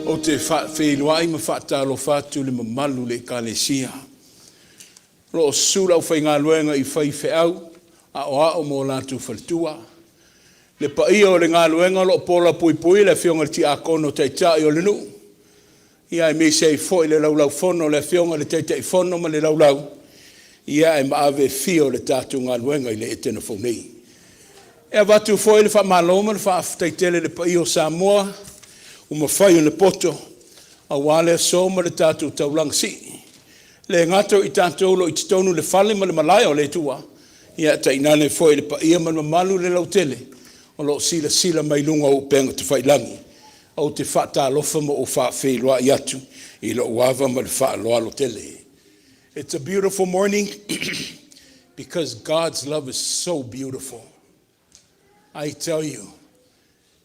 Ou te faafeiloai ma faatalofa atu i le mamalu o le Ekalesia. O lo o susu le aufaigaluega i faifeau aoao ma o latou faletua, le paia o le galuega o lo o pola puipui e le Afioga i le Tiakono Taitai o le nuu, aemaise ai foi le Laulaufono a le Afioga i le Taitaifono ma le Laulau, ae ma ave e fia o le tatou galuega i le Etena Fou nei. E avatu foi le faamalo ma le faafetai tele i le paia o Samoa ua mafai ona poto aua le aso ma le tatou taulaga sii. E le gata o i tatou o lo o i totonu o le fale ma le malae o le Atua, ae tainane foi le paia ma le mamalu i le lautele o lo o silasila mai i luga o upega tafailagi. Ou te faatalofa ma ou faafeiloai atu i lou ava ma le faaaloalo tele. It's a beautiful morning because God's love is so beautiful. I tell you,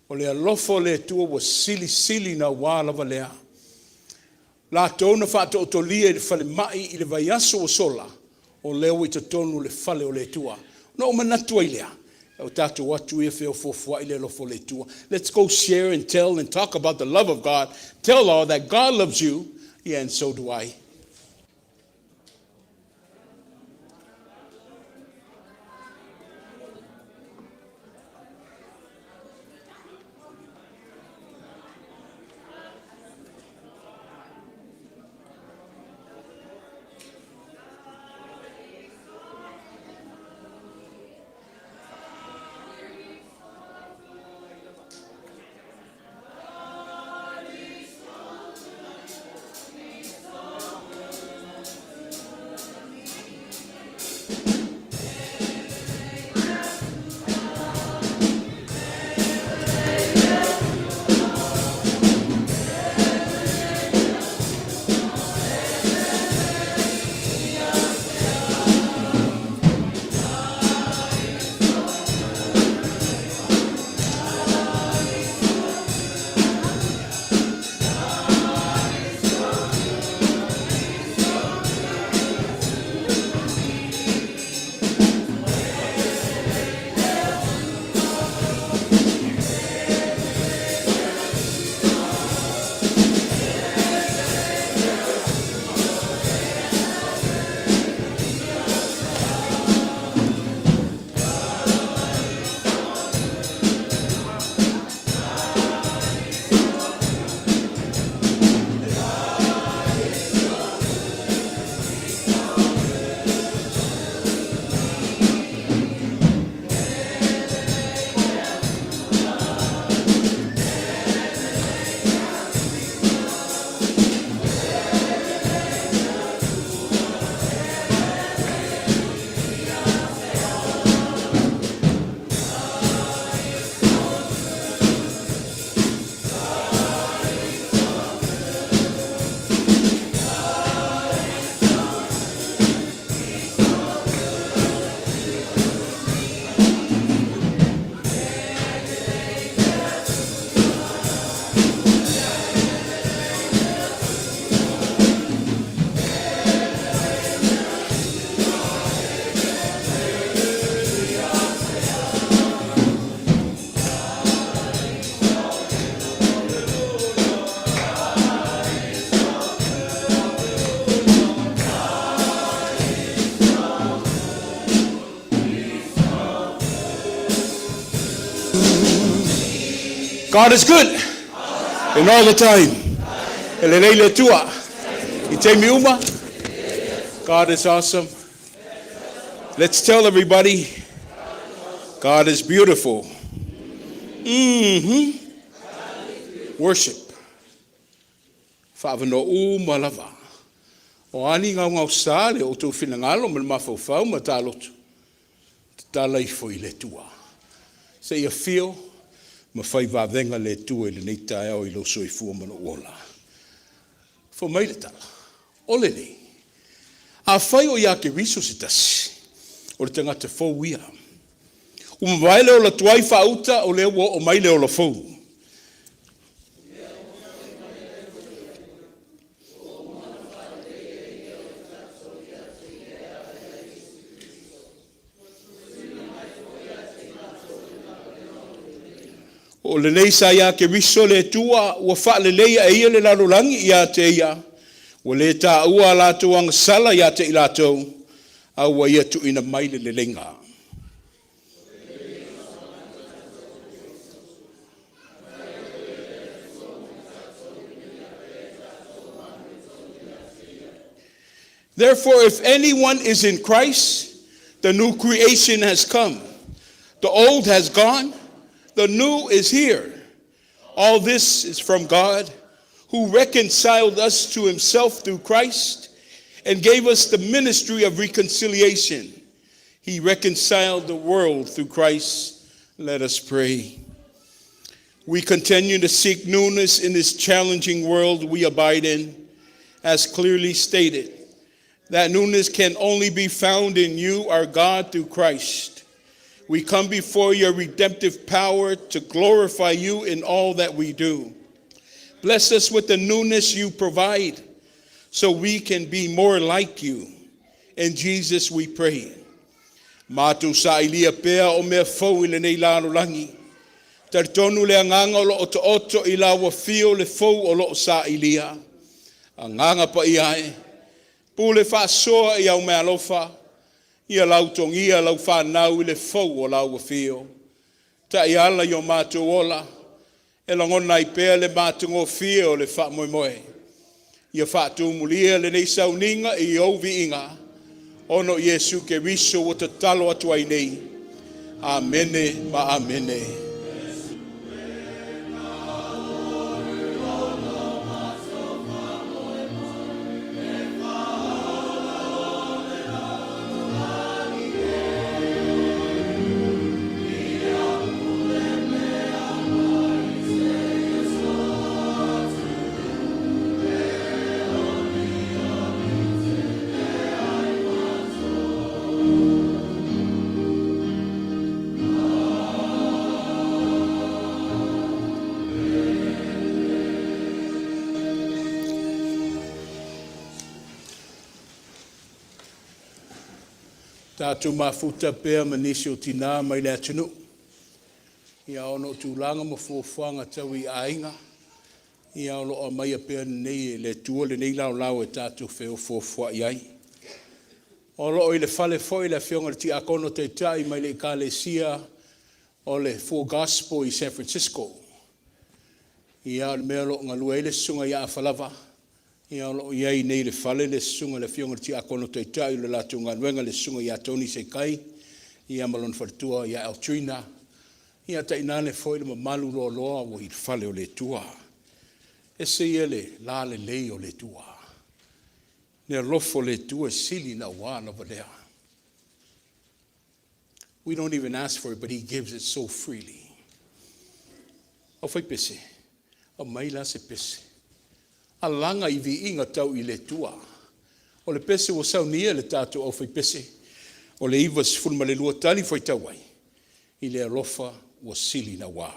o le alofa o le Atua ua silisili naua lava lea. Latou na faatootolia i le falemai i le vaiaso ua sola, o lea ua i totonu o le fale o le Atua. Na ou manatu ai lea, o tatou atu ia feofofoai le alofa o le Atua. Let's go share and tell and talk about the love of God. Tell all that God loves you, yeah, and so do I. God is good and all the time. E lelei le Atua i taimi uma. God is awesome. Let's tell everybody God is beautiful. Worship. Faavanoa uma lava. O a ni gaogaosa le outou finagalo ma le mafaufau ma taloto, tatala ifo i le Atua. Se i afio ma fai vavega le Atua i lenei taeao i lou soifua ma lou ola. Fai mai le tala, o lenei, afai o ia Keriso se tasi, o le tagata fou ia. Ua mavae le ola tuai faauta, o lea ua oo mai le ola fou. O lenei sa ia Keriso le Atua ua faaleleia e Ia le lalolagi ia te Ia, ua le taua a latou agasala ia te i latou, a ua Ia tuuina mai le leleiga. Therefore, if anyone is in Christ, the new creation has come. The old has gone, the new is here. All this is from God, who reconciled us to himself through Christ and gave us the ministry of reconciliation. He reconciled the world through Christ. Let us pray. We continue to seek newness in this challenging world we abide in, as clearly stated. That newness can only be found in you, our God, through Christ. We come before your redemptive power to glorify you in all that we do. Bless us with the newness you provide so we can be more like you. In Jesus we pray. Matou sailia pea o mea fou i lenei lalolagi. Talitonu le agaga o lo o taoto i lau afio le fou o lo o sailia. Agaga Paia e, pule faasoa i au meaalofa, ia lautogia lau fanau i le fou o lau afio. Taiala i o matou ola, e lagona ai pea le matagofie o le faamoemoe. Ia faatumulia lenei sauniga i ou viiga, ona o Iesu Keriso ua tatalo atu ai nei. Amene ma Amene. Tatou mafuta pea ma nisi o tinā mai le atunuu, ia ona o tulaga ma fuafuaga tau i aiga, ia o lo o aumaia pea nei e le Atua lenei laolao e tatou feofoofoai ai. O lo o i le fale foi le afioga i le Tiakono Taitai mai le Ekalesia o le Full Gospel i San Francisco. Ia o le mea o lo o galue ai le susuga ia Afalava, ia o lo o i ai nei i le fale le susuga i le afioga i le Tiakono Taitai o le latou galuega le susuga ia Tony Sekai, ia ma lona faletua ia Altrina, ia tainane foi le mamalu loaloa ua i le fale o le Atua. Ese ia le lalelei o le Atua. Le alofa o le Atua e sili naua lava lea. We don't even ask for it, but He gives it so freely. Aufaipese, aumai la se pese. Alaga i viiga tau i le Atua. O le pese ua saunia e le tatou aufaipese, o le 92 tali faitau ai, i le alofa ua sili naua.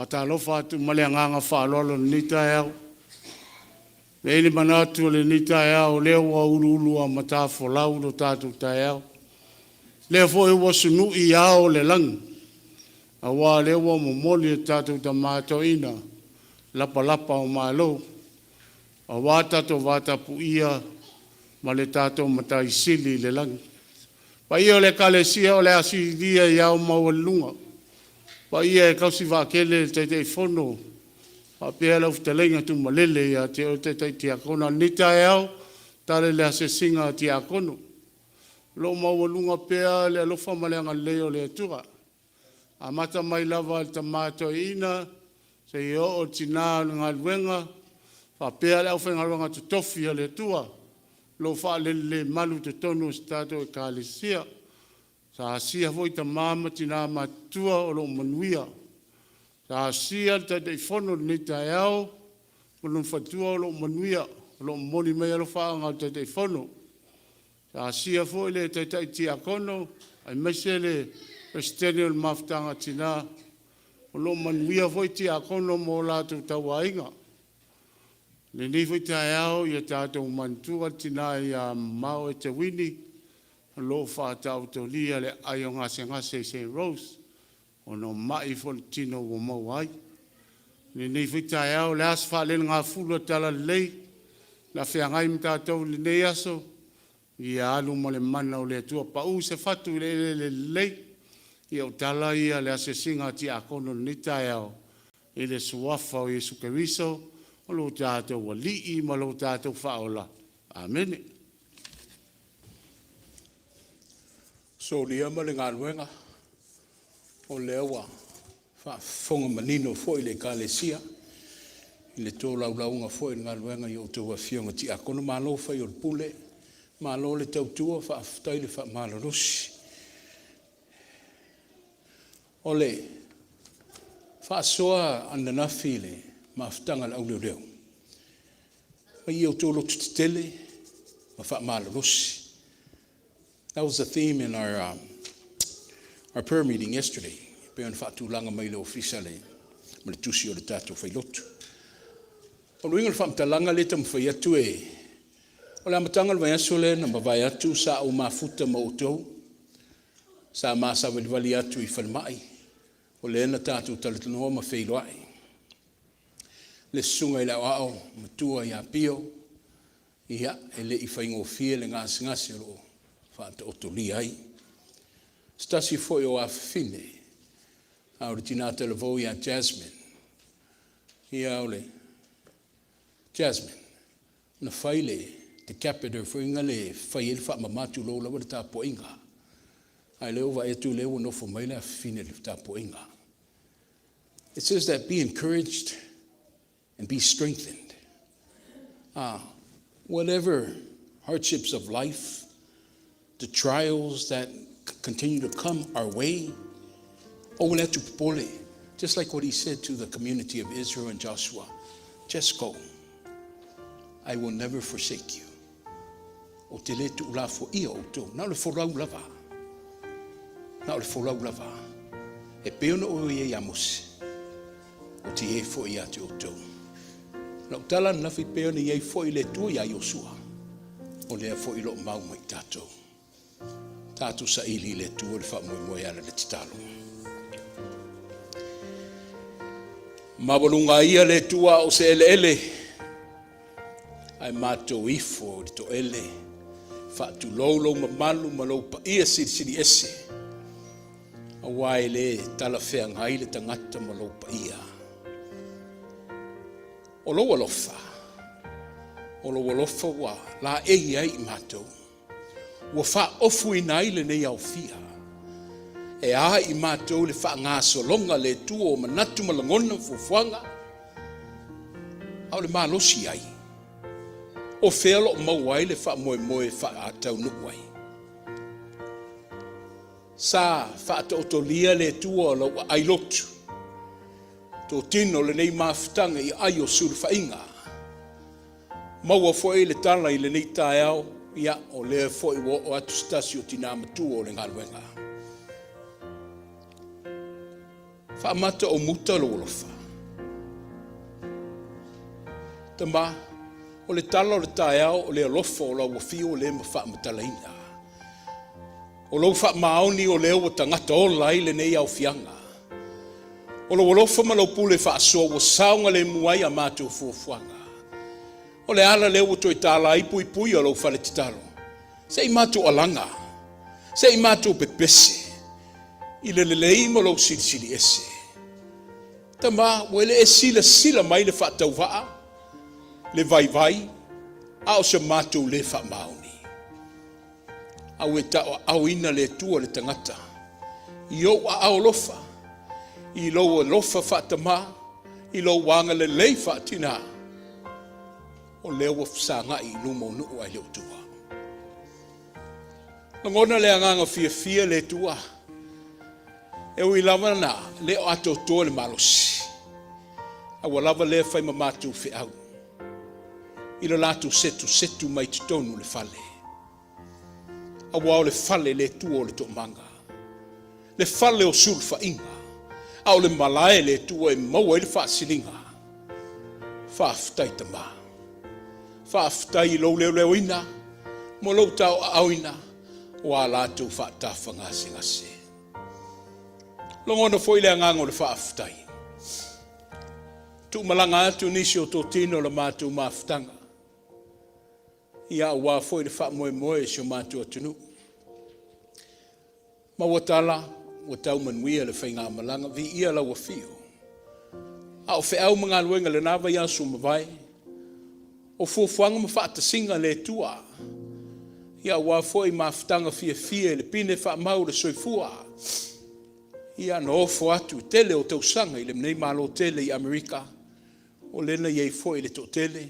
Faatalofa atu ma le agaga faaaloalo i lenei taeao. E i ai le manatu o lenei taeao o lea ua uluuluamatafolau lo tatou taeao. O lea foi ua sunui ao o le lagi, aua o lea ua momoli e le tatou Tama Toeaina lapalapa o Malo, aua le tatou vatapuia ma le tatou Matai Sili i le Lagi. Paia o le Ekalesia o le a silia i ao maualuluga, paia e tausi vaatele e le Taitaifono faapea lau fetalaiga Tumalele ia te oe le Taitai Tiakono. A o lenei taeao, tala i le asiasiga a Tiakono, o lo o maualuga pea le alofa ma le agalelei o le Atua, amata mai lava i le Tama Toeaina seia oo i le Tina o le galuega faapea le aufaigaluega totofi a le Atua o lo o faalelemanu i totonu o si tatou Ekalesia. Sa asia foi tama ma tina matutua o lo o manuia. Sa asia le Taitaifono i lenei taeao ma lona faletua o lo o manuia, o lo o momoli mai alofaaga a le Taitaifono. Sa asia foi le Taitai Tiakono aemaise le Peresetene o le Mafutaga a Tina, o lo o manuia foi Tiakono ma o latou tauaiga. I lenei foi taeao ia tatou manatua le tina ia Mamao Eteuini o lo o faataotolia i le aai o gasegase i Saint Rose ona o mai fualetino ua maua ai. I lenei foi taeao, o le a se faalelegafulu a le Talalelei o le a feagai ma tatou i lenei aso, ia alu ma le mana o le Atua, pau se fatu i le eleele lelei. Ia o tala ia a le asiasiga a Tiakono i lenei taeao i le Suafa o Iesu Keriso o lo tatou Alii ma lo tatou Faaola. Amene. Solia ma le galuega, o lea ua faafofoga manino foi le Ekalesia i le tolaulauina foi o le galuega i a outou Afioga i Tiakono. Malo fai o le pule, malo le tautua, faafetai le faamalolosi. O le faasoa ananafi i le mafutaga a le au leoleo, fai mai ia outou lototetele ma faamalolosi. That was the theme in our prayer meeting yesterday, pei ona faatulaga mai e le Ofisa le, ma le tusi o le tatou failotu. O le uiga o le faamatalaga lea e taumafai atu e, o le amataga o le vaiaso lea na mavae atu sa ou mafuta ma outou, sa ma savalivali atu i falemai, o lea na tatou talatalanoa ma feiloai le susuga i le aoao matua ia Pio, ia, e le i faigofie le gasegase o lo o faataotolia ai. Se tasi foi o afafine, a o le tina talavou ia Jasmine, ia o le Jasmine, na fai le catheter foi lea e fai ai le faamama tulou lava le tapuaiga, a o lea ua vaai atu o lea ua nofo mai le afafine i le tapuaiga. It says that be encouraged and be strengthened. Whatever hardships of life, the trials that continue to come our way, oh, le atu popole. Just like what he said to the community of Israel and Joshua, just go. I will never forsake you. Ou te le tuulafoia outou. Na o le folau lava. Na o le folau lava. E pei ona ou i ai ia Mose, ou te i ai foi ia te outou. Lau tala ananafi pei ona i ai foi le Atua ia Iosua, o lea foi o lo o mau mai tatou. Tatou saili i le Atua le faamoemoe e ala i le tatalo. Maualuga ia le Atua o se eleele, ae matou ifo i le toele, faatulou lou mamalu ma lou paia silisili ese, aua e le talafeagai le tagata ma lou paia. O lou alofa, o lou alofa ua laei ai i matou, ua faaofuina ai lenei aofia, e a i matou le faagasologa le Atua o manatu ma lagona ma fuafuaga, a o le malosi ai, o fea o lo o maua ai le faamoemoe e faataunuu ai. Sa faataotolia le Atua o lau aai lotu, totino lenei mafutaga i aai o sulufaiga. Maua foi le tala i lenei taeao, ia, o lea foi ua oo atu se tasi o tina matua o le galuega. Faamata o muta lou alofa. Tama, o le tala o le taeao o le alofa o lau afio lea ma faamatalaina. O lou faamaoni o lea ua tagata ola ai lenei aofiaga. O lou alofa ma lau pule faasoa ua saogalemu ai a matou fuafuaga. O le ala lea ua toe tala ai puipuia o lou fale tatalo, se i matou alaga, se i matou pepese i le lelei ma lou silisili ese. Tama, ua le e silasila mai le faatauvaa, le vaivai, a o se matou le faamaoni. A ua e tauaaoina le Atua le tagata i ou aao alofa, i lou alofa faatamā, i lou agalelei faatinā, o lea ua fesagai i luma o nuu ae le o tua. Lagona le agaga fiafia le Atua, e ui lava na le o atoatoa le malosi, a ua lava lea fai ma matou feau i le latou setusetu mai totonu o le fale. Aua o le fale le Atua o le toomaga, le fale o sulufaiga, a o le malae le Atua e maua ai le faasiliga. Faafetai Tama, faafetai i lou leoleoina ma lou taoaaoina o a latou faatafagasegase. Lagona foi le agaga o le faafetai. Tuumalaga atu nisi o totino o le matou mafutaga, ia aua foi le faamoemoe i si o matou atunuu. Maua tala ua tau manuia le faigamalaga, viia lau afio. A o feau ma galuega i lena vaiaso ua mavae, o fuafuaga ma faatasiga a le Atua, ia aua foi mafutaga fiafia i le pine faamau o le soifua. Ia na ofo atu i tele o tausaga i lenei Malo tele i Amerika, o lea na i ai foi le toatele,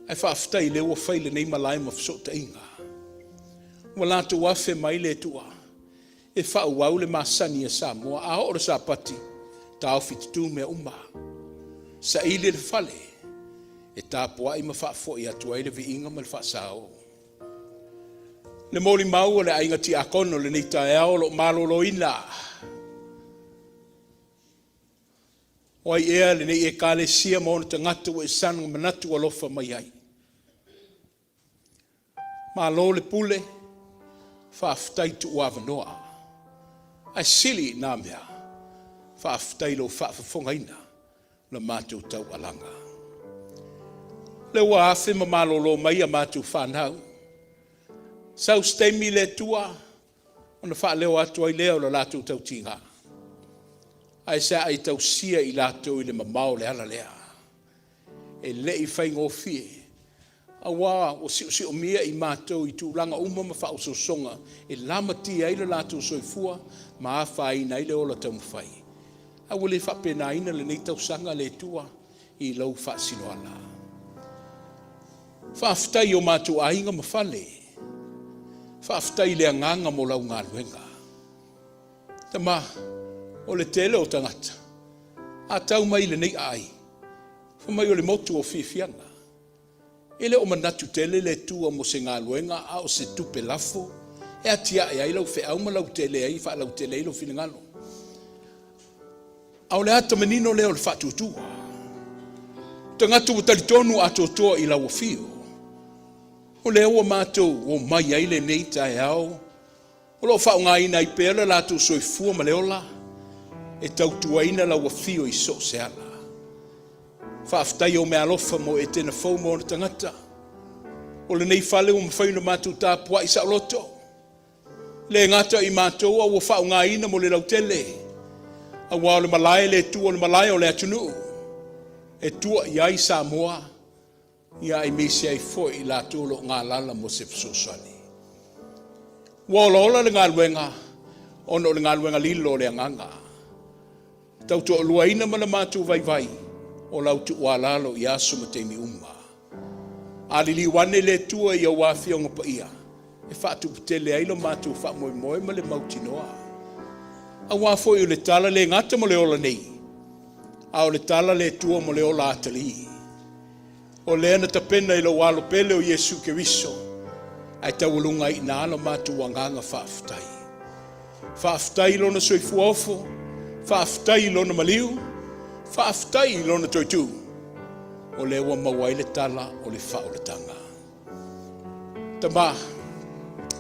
ae faafetai o lea ua fai lenei malae ma fesootaiga. Ua latou afe mai le Atua e faaauau le masani a Samoa. A oo le Sapati, taofi tutu mea uma, saili le fale e tapuai ma faafoi atu ai le viiga ma le faasao. Le molimau a le aiga tiakono i lenei taeao o lo o maloloina. O ai ea lenei Ekalesia ma ona tagata ua e saga manatu alofa mai ai? Malo le pule, faafetai tuuavanoa. Ae sili i na mea, faafetai i lou faafofogaina la matou taualaga. O lea ua afe ma malolo mai a matou fanau, sau se taimi le Atua ona faaleo atu ai lea o le latou tautiga. Ae sa e tausia i latou i le mamao o le ala lea. E le i faigofie, aua ua siosiomia i matou i tulaga uma ma faaosoosoga e lamatia ai le latou soifua ma afaina ai le ola taumafai. Ae ua le faapenaina lenei tausaga le Atua i lau faasinoala. Faafetai i o matou aiga ma fale. Faafetai i le agaga mo lau galuega. Tama, o le tele o tagata, a tau mai i lenei aai, fai mai o le motu o fiafiaga. E le o manatu tele le Atua mo se galuega a o se tupe lafo e atiae ai lau feau ma lautele ai, faalautele ai lou finagalo. A o le ata manino lea o le faatuatua. O tagata ua talitonu atoatoa i lau afio. O lea ua matou omai ai lenei taeao, o lo o faaaogaina ai pea le latou soifua ma le ola e tautuaina lau afio i so o se ala. Faafetai ou meaalofa mo Etena fou ma ona tagata. O lenei fale ua mafai ona matou tapuai saoloto. Le gata i matou a ua faaaogaina mo le lautele. Aua o le malae le Atua, o le malae o le atunuu e tua i ai Samoa, ia aemaise ai foi i latou o lo o galala mo se fesoasoani. Ua olaola le galuega ona o le galuega lilo o le agaga. Tautoaluaina ma le matou vaivai o lau tuualalo i aso ma taimi uma. A liliu ane le Atua i ou afioga paia, e faatuputele ai lo matou faamoemoe ma le mautinoa. Aua foi o le tala le gata mo le ola nei, a o le tala le Atua mo le ola atalii. O lea na tapena i lou alo pele o Iesu Keriso, ae taualuga ai i ina lo matou agaga faafetai. Faafetai i lona soifua ofo. Faafetai i Lona maliu, faafetai i Lona toetu, o lea ua maua ai le tala o le faaolataga. Tama,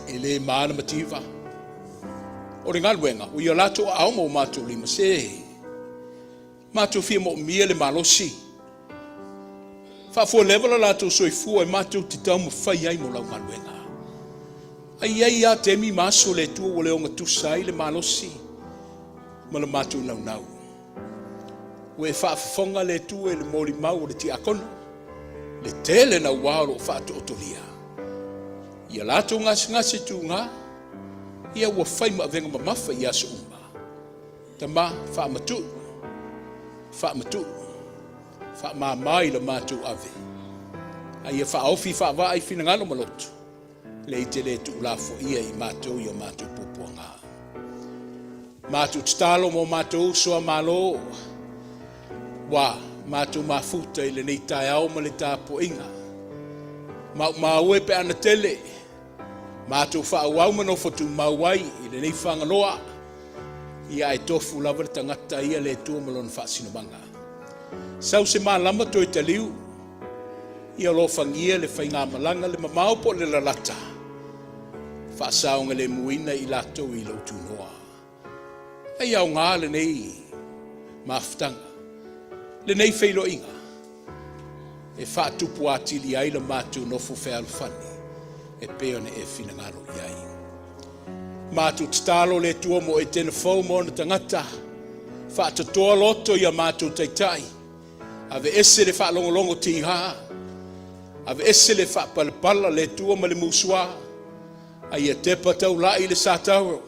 e le ma le mativa, o le galuega ua i o latou aao ma o matou lima, se matou fia moomia le malosi, faafualeva lo latou soifua e matou te taumafai ai mo lau galuega. Ae i ai lava taimi ma aso o le Atua ua le ogatusa ai le malosi ma le matou naunau. Ua e faafofoga le Atua i le molimau a le tiakono, le tele naua o lo o faatootolia i a latou gasegase tuga, ia ua fai ma avega mamafa i aso uma. Tama, faamatuu, faamatuu, faamama i le matou ave, a ia faaofi faavaa i finagalo ma loto, lea e te le tuulafoia i matou i o matou puapuaga. Matou tatalo mo matou uso a Malo, ua matou mafuta i lenei taeao ma le tapuaiga. Maumau e pe ana tele, matou faaauau ma nofo tumau ai i lenei Fagaloa, ia ae tofu lava le tagata ia le Atua ma lona faasinomaga. Sau se malama toe taliu, ia alofagia le faigamalaga, le mamao po o le lalata, faasaogalemuina i latou i lou tunoa. Ai aoga lenei mafutaga, lenei feiloaiga, e faatupu atili ai le matou nofo fealofani e pei ona e finagalo i ai. Matou tatalo le Atua mo Etena fou ma ona tagata, faatotoa loto i a matou taitai, aveese le faalogologo tiga, aveese le faapalepala le Atua ma le musua, a ia tepa taulai le satauro,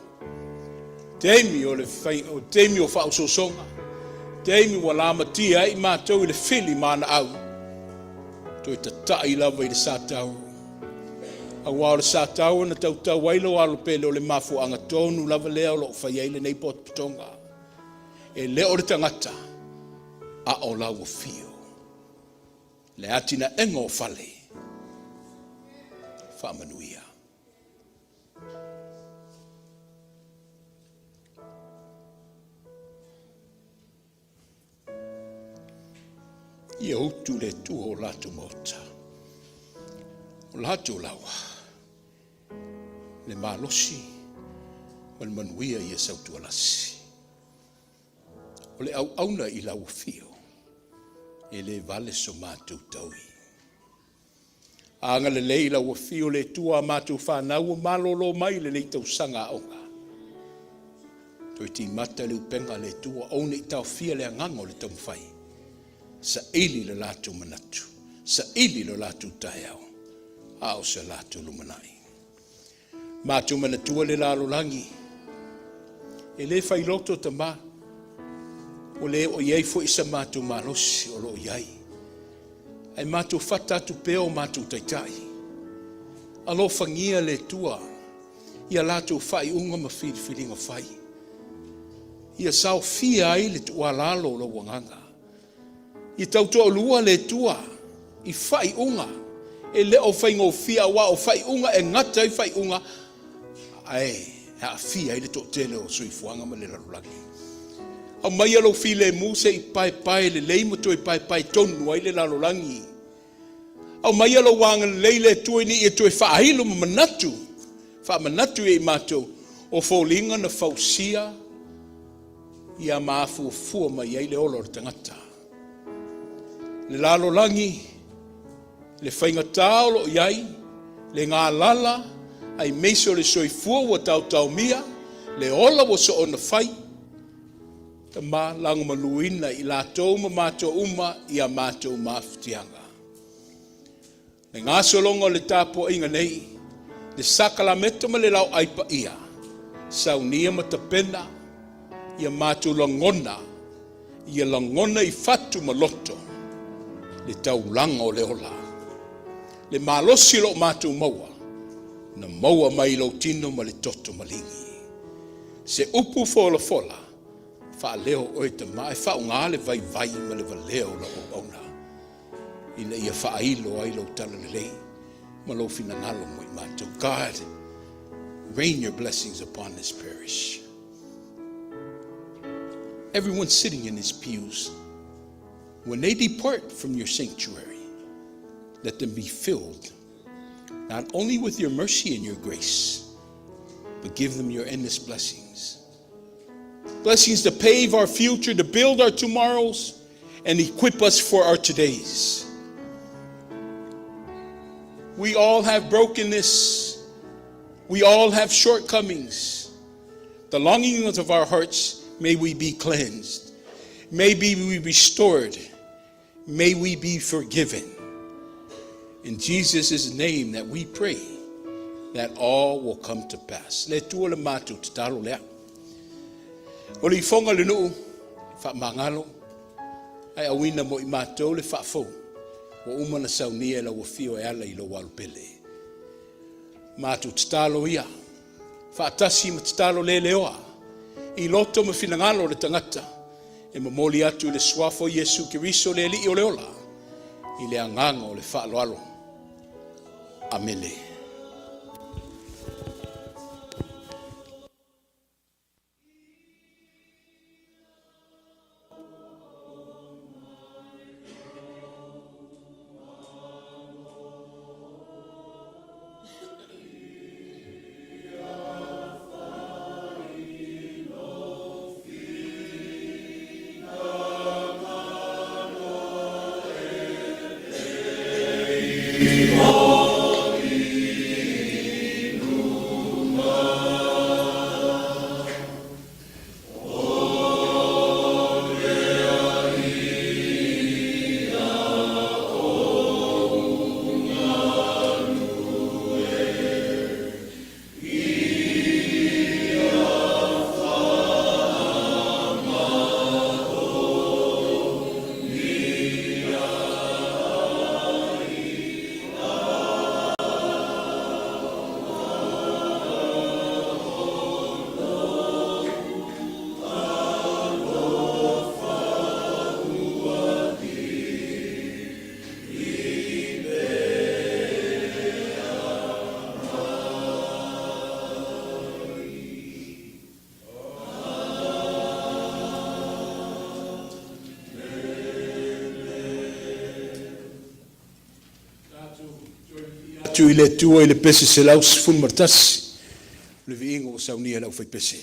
taimi o le fai, o taimi o faaosoosoga, taimi ua lamatia ai matou i le fili ma ana au, toe tatai lava i le satauro. Aua o le satauro na tautau ai lou alo pele, o le mafuaaga tonu lava lea o lo o fai ai lenei potopotoga. E le o le tagata, a o lau afio. Le atinaega o fale, faamanuia. Ia utu le Atua o latou maota, o latou laoa, le malosi ma le manuia ia sautualasi. O le auauna i lau afio, e le vale so matou taui. Agalelei lau afio le Atua a matou fanau ua malolo mai i lenei tausaga aoga. Toe timata le upega a le Atua, aua ne i taofia le agaga o le taumafai. Saili le latou manatu, saili lo latou taeao, a o se latou lumanai. Matou manatua le lalolagi, e le failoto tama, ua le oo i ai foi sa matou malosi o lo o i ai. Ae matou fata atu pea o matou taitai. Alofagia le Atua ia latou faaiuga ma filifiliga fai. Ia saofia ai le tuualalo o lou agaga. Ia tautoalua le Atua i faaiuga e le o faigofie, aua o faaiuga e gata ai faaiuga, ae aafia ai le toatele o soifuaga ma le lalolagi. Aumaia lou filemu se i paepae lelei ma toe paepae tonu ai le lalolagi. Aumaia lou agalelei le Atua ina ia toe faailo ma manatu, faamanatu ia i matou o foliga na fausia ia mafuafua mai ai le ola o le tagata. Le lalolagi, le faigata o lo o i ai, le galala, aemaise o le soifua ua taotaomia, le ola ua soona fai, Tama, lagomaluina i latou ma matou uma i a matou mafatiaga. Le gasologa o le tapuaiga nei, le sakalameta ma le laoai paia, saunia ma tapena ia matou lagona, ia lagona i fatu ma loto le taulaga o le ola. Le malosi o lo o matou maua, na maua mai i lou tino ma le toto maligi. Se upu folafola, faaleo oe Tama e faaaoga le vaivai ma le valea o lau auauna, ina ia faailo ai lou talalelei ma lou finagalo mo i matou. God, rain your blessings upon this parish. Everyone sitting in these pews, when they depart from your sanctuary, let them be filled not only with your mercy and your grace, but give them your endless blessings. Blessings to pave our future, to build our tomorrows, and equip us for our todays. We all have brokenness. We all have shortcomings. The longings of our hearts, may we be cleansed. May we be restored. May we be forgiven. In Jesus' name that we pray that all will come to pass. Le Atua le matou tatalo lea. O le ifoga le nuu, faamagalo, ae auina mo i matou le faafou, ua uma ona saunia e lau afio e ala i lou Alo pele. Matou tatalo ia, faatasi ma tatalo leleoa, i loto ma finagalo o le tagata, e momoli atu i le Suafa o Iesu Keriso le Alii o le ola, i le agaga o le faaaloalo. Amene. Atu i le Atua i le pese 111, le viiga ua saunia e le aufaipese.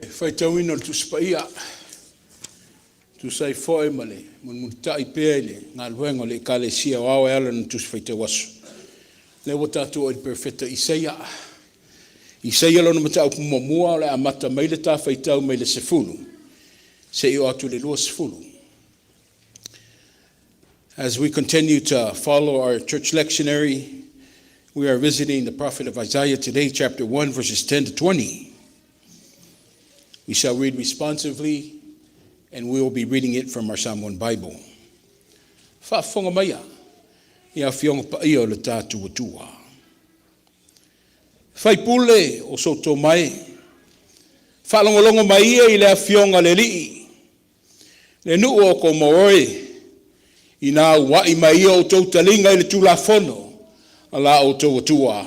Faitauina o le Tusi Paia, tusa ai foi ma le mulimulitai pea i le galuega o le Ekalesia Aoao e ala i lona Tusi Faitau Aso. Lea ua tatou oo i le Perofeta Isaia. Isaia lona mataupu muamua o le amata mai le ta faitau mai le 10 seia oo atu i le 20. As we continue to follow our church lectionary, we are visiting the prophet of Isaiah today, chapter 1, verses 10 to 20. We shall read responsively, and we will be reading it from our Samoan Bible. Faafofoga maia i afioga paia o le tatou Atua. Faipule o Sotoma e, faalogologo mai ia i le afioga a le Alii, le nuu o Komoe, ina auai mai ia outou taliga i le Tulafono a la outou Atua.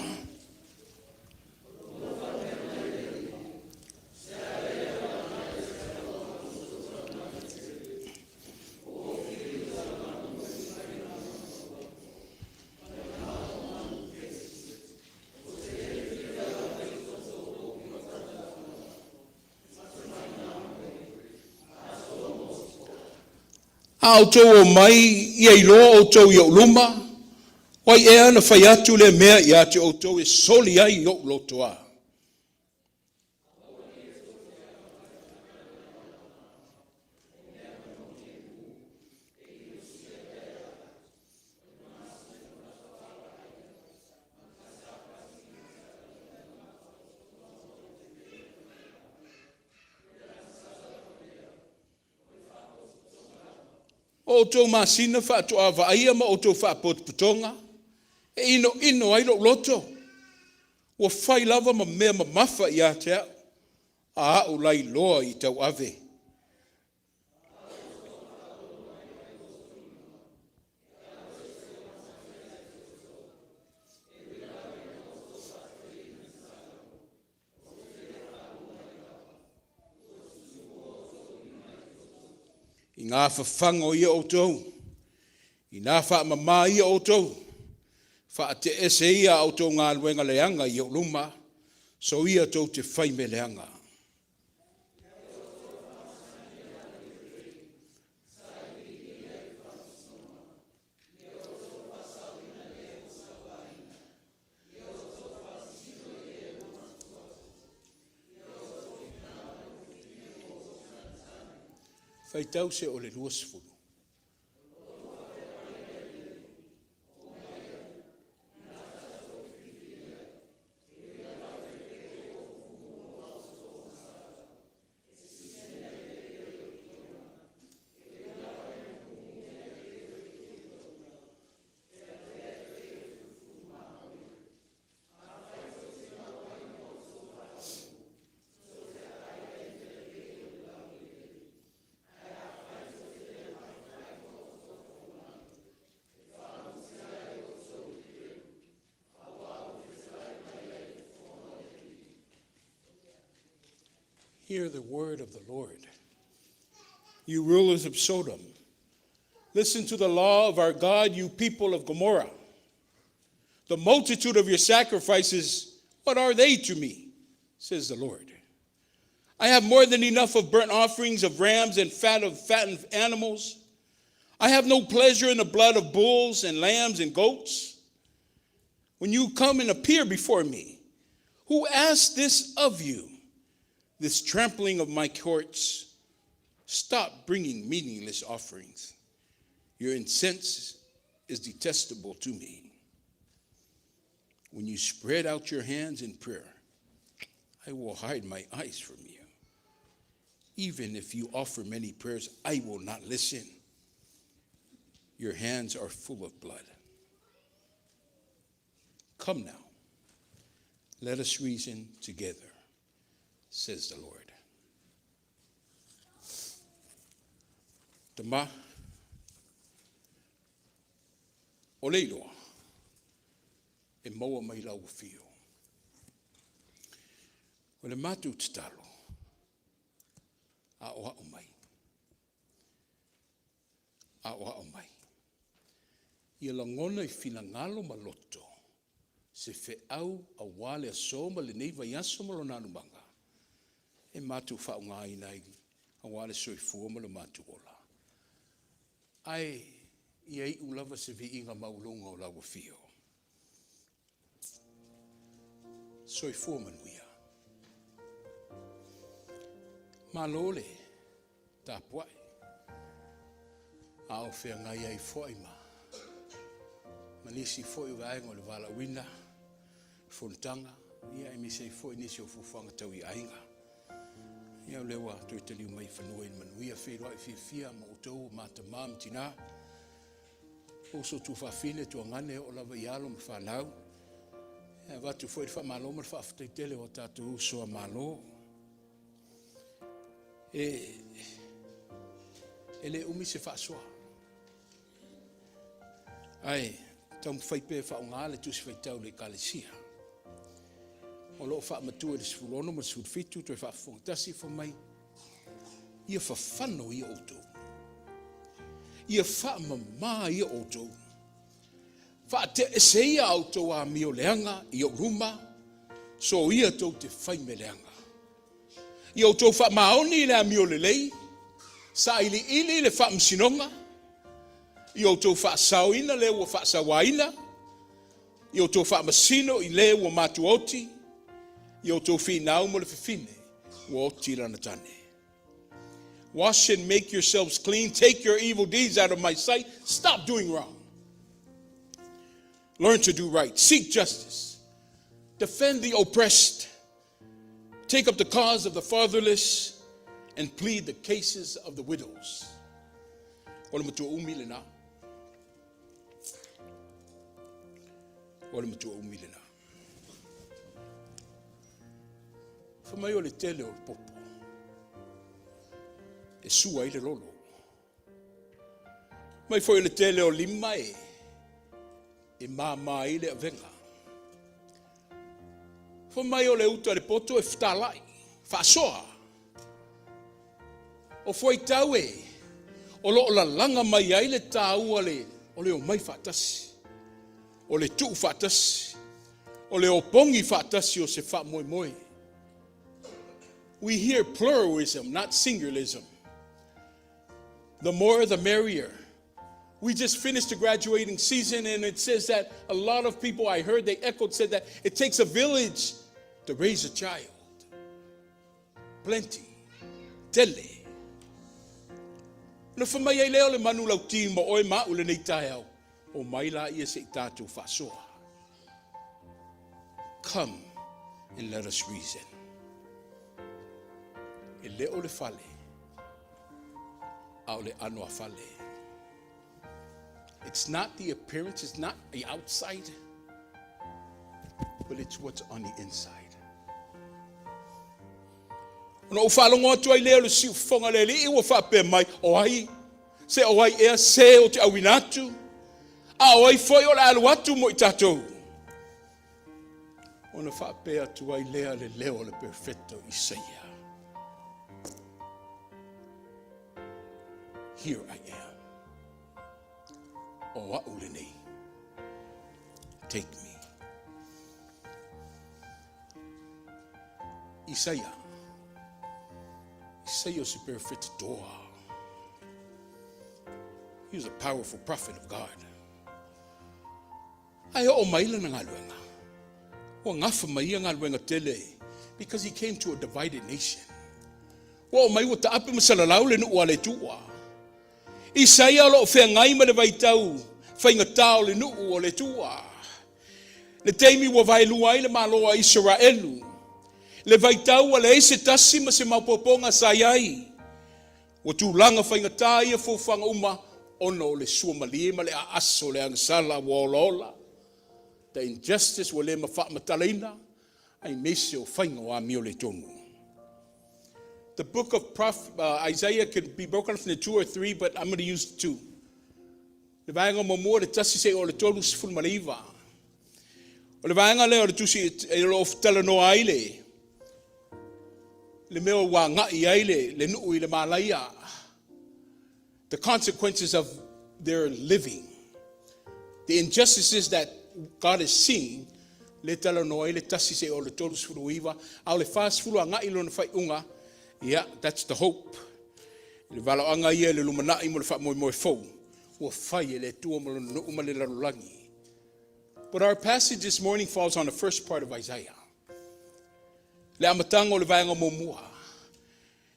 A outou omai ia iloa outou i ou luma, o ai ea na fai atu lea mea ia te outou e soli ai ou lotoa? O outou masina faatoa vaaia ma outou faapotopotoga e inoino ai lou loto, ua fai lava ma mea mamafa ia te au, a au lailoa i tauave. I ngā fafaga o ia outou, inā faamamā ia outou, faateese ia a outou galuega leaga i ou luma, soia tou te fai mea leaga. Faitau se o le 20. Hear the word of the Lord. You rulers of Sodom, listen to the law of our God, you people of Gomorrah. The multitude of your sacrifices, what are they to me? Says the Lord. I have more than enough of burnt offerings of rams and fat of fattened animals. I have no pleasure in the blood of bulls and lambs and goats. When you come and appear before me, who asked this of you? This trampling of my courts. Stop bringing meaningless offerings. Your incense is detestable to me. When you spread out your hands in prayer, I will hide my eyes from you. Even if you offer many prayers, I will not listen. Your hands are full of blood. Come now, let us reason together, says the Lord. Tama, o le iloa, e maua mai lau afio. O le matou tatalo, aoao mai, aoao mai. Ia lagona i finagalo ma loto, se feau aua le aso ma lenei vaiaso ma lona alumaga. e matou faaaogaina ai aua le soifua ma lo matou ola. Ae ia iu lava se viiga maualuga o lau afio. Soifua manuia. Malo le tapuai, a o feagai ai foi ma nisi foi o vaega o le valaauina, fonotaga, ia aemaise ai foi nisi o fuafuaga tau i aiga. Ia o lea ua toe taliu mai i fanua i le manuia, feiloai fiafia ma outou ma tama ma tina, o uso tuafafine, tuagane e oo lava i alo ma fanau. E avatu foi le faamalo ma le faafetai tele o tatou uso a Malo. E le umi se faasoa, ae taumafai pea e faaaoga le Tusi Faitau a le Ekalesia o lo o faamatua i le 16 ma le 17, toe faafofoga tasi fai mai, ia fafano ia outou, ia faamama ia outou, faatea ese ia a outou amio leaga i ou luma, soia tou te fai mea leaga. Ia outou faamaoni i le amio lelei, sailiili le faamasinoga, ia outou faasaoina le ua faasauaina, ia outou faamasino i le ua matuaoti, ia outou finau mo le fafine ua oti lana tane. Wash and make yourselves clean. Take your evil deeds out of my sight. Stop doing wrong. Learn to do right. Seek justice. Defend the oppressed. Take up the cause of the fatherless and plead the cases of the widows. O le matua umi lena. O le matua umi lena. Fai mai o le tele o le popo e sua ai le lolo. Mai foi o le tele o lima e māmā ai le avega. Fai mai o le uta a le poto e fetalai, faasoa. O fuaitau e o lo o lalaga mai ai le taua le, o le omai faatasi, o le tuu faatasi, o le opogi faatasi o se faamoemoe. We hear pluralism, not singularism. The more, the merrier. We just finished the graduating season, and it says that a lot of people I heard, they echoed, said that it takes a village to raise a child. Plenty. Tele. Na fai mai ai lea o le manu lauti ma oe ma au lenei taeao. Omai laia se i tatou faasoa. Come and let us reason. E le o le fale, a o le ano a fale. It's not the appearance, it's not the outside, but it's what's on the inside. Ona ou faalogo atu ai lea o le siufofoga le alii ua faapea mai, o ai, se o ai ea se o te auina atu, a o ai foi o le alu atu mo i tatou. Ona faapea atu ai lea le leo o le perfecto Isaia. Here I am. O au lenei. Take me. Isaia. Isaia o se perfect toa. He was a powerful prophet of God. Ae oo mai lana galuega. Ua gafa mai ia galuega tele because he came to a divided nation. Ua oo mai ua taape ma salalau le nuu a le Atua. Isaia o lo o feagai ma le vaitau faigata o le nuu o le Atua. Le taimi ua vaelua ai le Malo a Isaraelu. Le vaitau ua leai se tasi ma se maopoopoga sa i ai. Ua tulaga faigata ia fuafuaga uma ona o le suamalie ma le aasa o le agasala ua olaola. The injustice ua le faamatalaina, aemaise o faiga o amio le tonu. The book of Isaiah can be broken up into two or three, but I'm going to use two. Le vaega muamua le 1 seia oo le 39. O le vaega lea o le tusi e lo o talanoa ai le mea ua agai ai le nuu i le malaia. The consequences of their living. The injustices that God is seeing, le talanoa ai le 1 seia oo le 39, a o le 40 agai lona faaiuga. Ia, that's the hope. I le valaauga ia i le lumanai mo le faamoemoe fou, ua fai e le Atua ma lona nuu ma le lalolagi. But our passage this morning falls on the first part of Isaiah. Le amataga o le vaega muamua.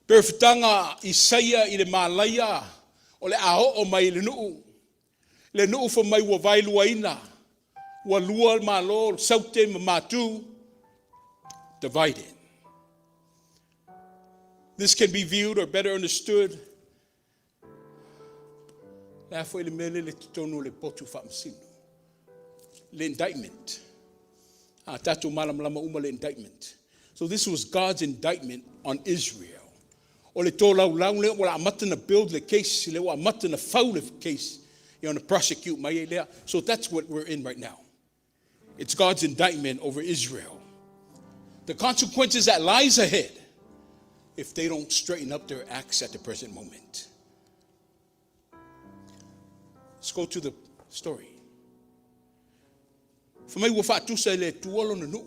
Perofetaga Isaia i le malaia o le a oo mai i le nuu. Le nuu fai mai ua vaeluaina, ua lua le Malo, Saute ma Matu, divided. This can be viewed or better understood le a foi le mea lele totonu o le potu faamasino. Le indictment. A tatou malamalama uma le indictment. So this was God's indictment on Israel. O le tolaulau lea ua amata na build le case, lea ua amata na fau le case, ia ona prosecute mai ai lea. So that's what we're in right now. It's God's indictment over Israel. The consequences that lies ahead if they don't straighten up their acts at the present moment. Let's go to the story. Fai mai ua faatusa e le Atua lona nuu.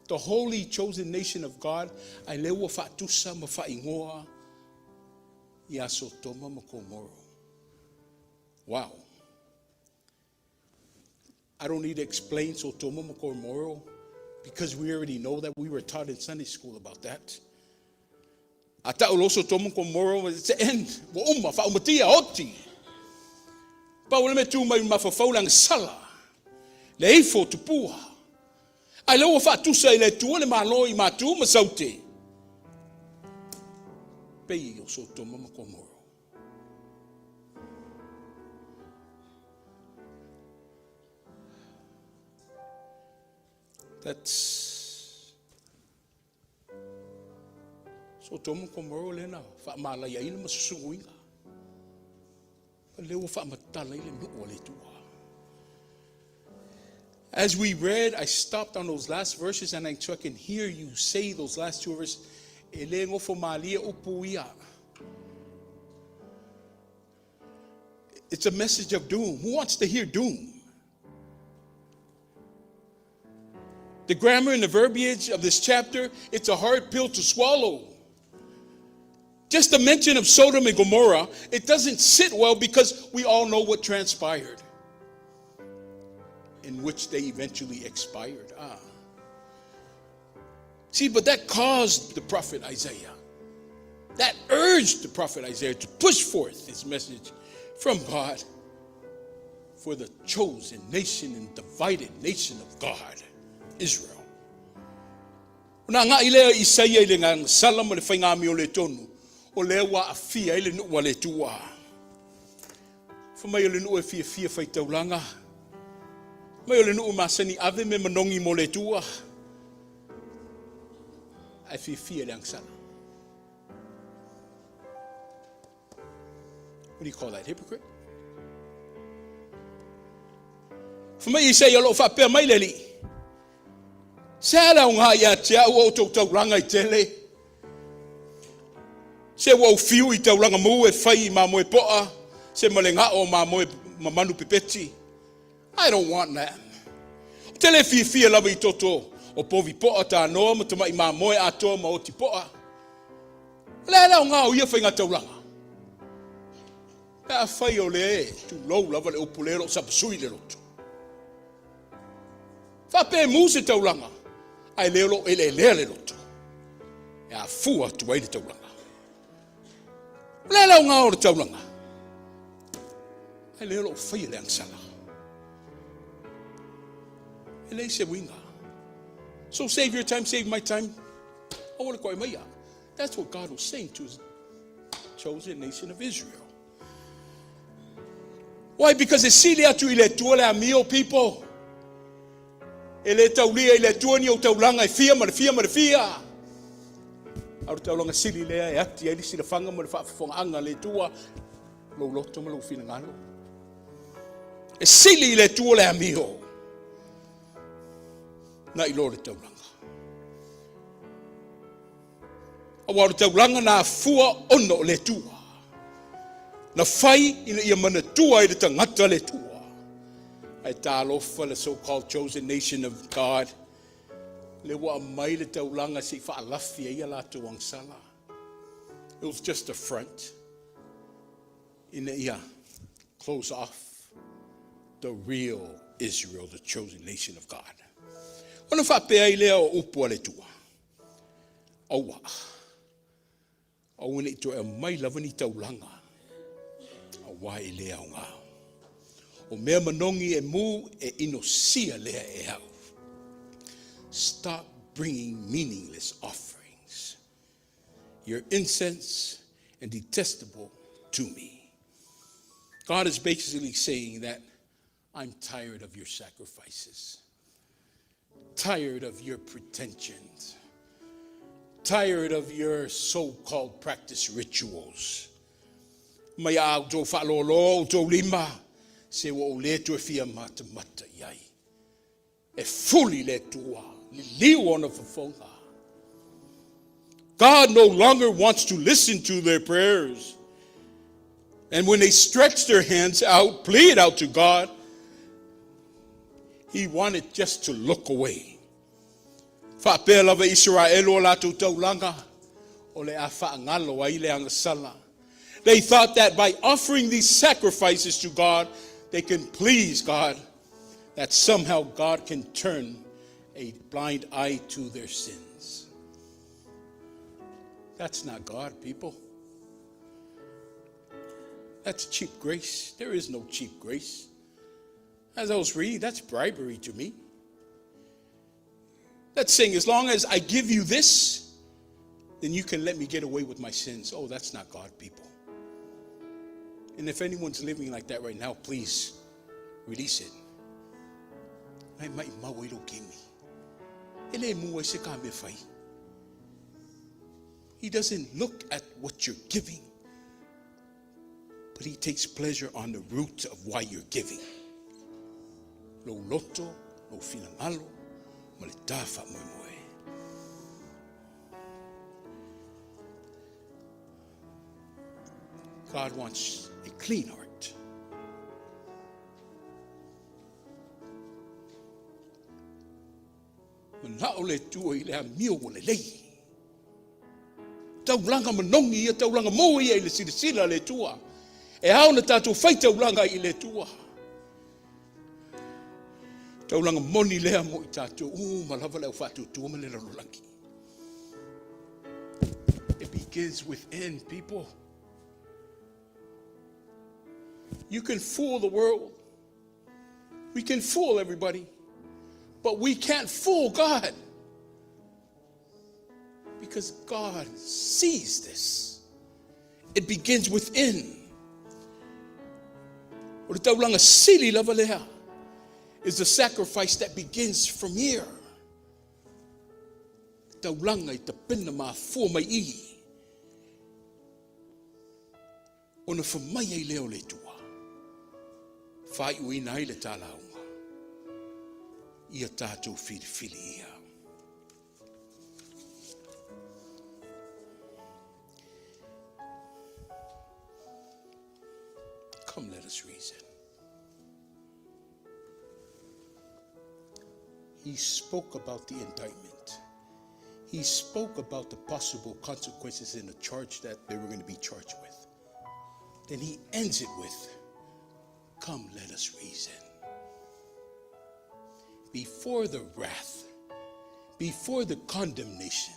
The holy chosen nation of God, a lea ua faatusa ma faaigoa ia Sotoma ma Komoro. Wow. I don't need to explain Sotoma ma Komoro because we already know that we were taught in Sunday school about that. A tau lo Sotoma ma Komoro, it's the end. Ua uma, faaumatia, oti. Pau le mea tu mai mafafau le agasala. Le ifo tupua. Ai lea ua faatusa i le Atua le Malo i Matu ma Saute. Pei o Sotoma ma Komoro. That's Sotoma ma Komoro lea na faamalaiaina ma susuguina. Lea ua faamatala i le nuu a le Atua. As we read, I stopped on those last verses and I, so I can hear you say those last two verses. E le gofo malie upu ia. It's a message of doom. Who wants to hear doom? The grammar and the verbiage of this chapter, it's a hard pill to swallow. Just the mention of Sodom and Gomorrah, it doesn't sit well because we all know what transpired, in which they eventually expired. Ah. See, but that caused the prophet Isaiah, that urged the prophet Isaiah to push forth his message from God for the chosen nation and divided nation of God, Israel. Ona agai lea Isaia i le agasala ma le faiga amiotonu, o lea ua aafia ai le nuu a le Atua. Fai mai o le nuu e fiafia faitaulaga. Mai o le nuu masani ave me manogi mo le Atua. Ae fiafia le agasala. What do you call that? Hypocrite? Fai mai Isaia o loo faapea mai le Alii. Se a le aoga ia te au o outou taulaga i tele. Se ua ou fiu i taulaga mu e fai i mamoe poa, se ma le gao o mamoe ma manu pepeti. I don't want that. Ou te le fiafia lava i toto o povi poa tanoa ma tama'i mamoe atoa ma oti poa. O le a le aoga o ia faiga taulaga? Pe afai o le tulou lava le upu lea o loo sapasui le loto. Faapemu se taulaga, ae le o loo eleelea le loto. E afua atu ai le taulaga. O le a le aoga o le taulaga? Ae le o loo faia le agasala. E leai se uiga. So save your time, save my time. Aua le koe maia. That's what God was saying to his chosen nation of Israel. Why? Because e sili atu i le Atua le amio, people. E le taulia i le Atua ni ou taulaga e fia ma le fia ma le fia. A o le taulaga sili lea e ati ai le silafaga ma le faafofogaaga a le Atua, lou loto ma lou finagalo. E sili i le Atua le amio na i lo le taulaga. Aua o le taulaga na afua ona o le Atua. Na fai ina ia manatua ai le tagata le Atua. Ae talofa le so-called chosen nation of God. Lea ua aumai le taulaga se i faalafi ai a latou agasala. It was just a front ina ia close off the real Israel, the chosen nation of God. Ona faapea ai lea o upu a le Atua, Aua, aua ne i toe aumai lava ni taulaga, aua e le aoga. O mea manogi e mu e inosia lea e au. Stop bringing meaningless offerings. Your incense and detestable to me. God is basically saying that I'm tired of your sacrifices, tired of your pretensions, tired of your so-called practice rituals. Mai a outou faalōlō outou lima, se ua ou le toe fia matamata i ai. E fuli le Atua, liliu ona fofoga. God no longer wants to listen to their prayers. And when they stretch their hands out, plead out to God, He wanted just to look away. Faapea lava Iseraelu o latou taulaga, o le a faagalo ai le agasala. They thought that by offering these sacrifices to God, they can please God, that somehow God can turn a blind eye to their sins. That's not God, people. That's cheap grace. There is no cheap grace. As I was reading, that's bribery to me. That's saying, as long as I give you this, then you can let me get away with my sins. Oh, that's not God, people. And if anyone's living like that right now, please release it. Mai mai mau ai lo kimi. E le mua se ka me fai. He doesn't look at what you're giving, but he takes pleasure on the root of why you're giving. Lou loto, lou finagalo, ma le ta faamoemoe. God wants a clean heart. Manao le Atua i le amio ua lelei. Taulaga manogi ia, taulaga mou ia i le silasila a le Atua. E ao na tatou fai taulaga i le Atua. Taulaga moni lea mo i tatou uma lava le au faatuatua ma le lalolagi. It begins within, people. You can fool the world. We can fool everybody. But we can't fool God. Because God sees this. It begins within. O le taulaga sili lava lea is the sacrifice that begins from here. Taulaga i tapena mafua mai i. Ona fai mai ai lea o le Atua, faaiuina ai le ta lauga, ia tatou filifili ia. Come, let us reason. He spoke about the indictment. He spoke about the possible consequences in the charge that they were going to be charged with. Then he ends it with, Come, let us reason. Before the wrath, before the condemnation,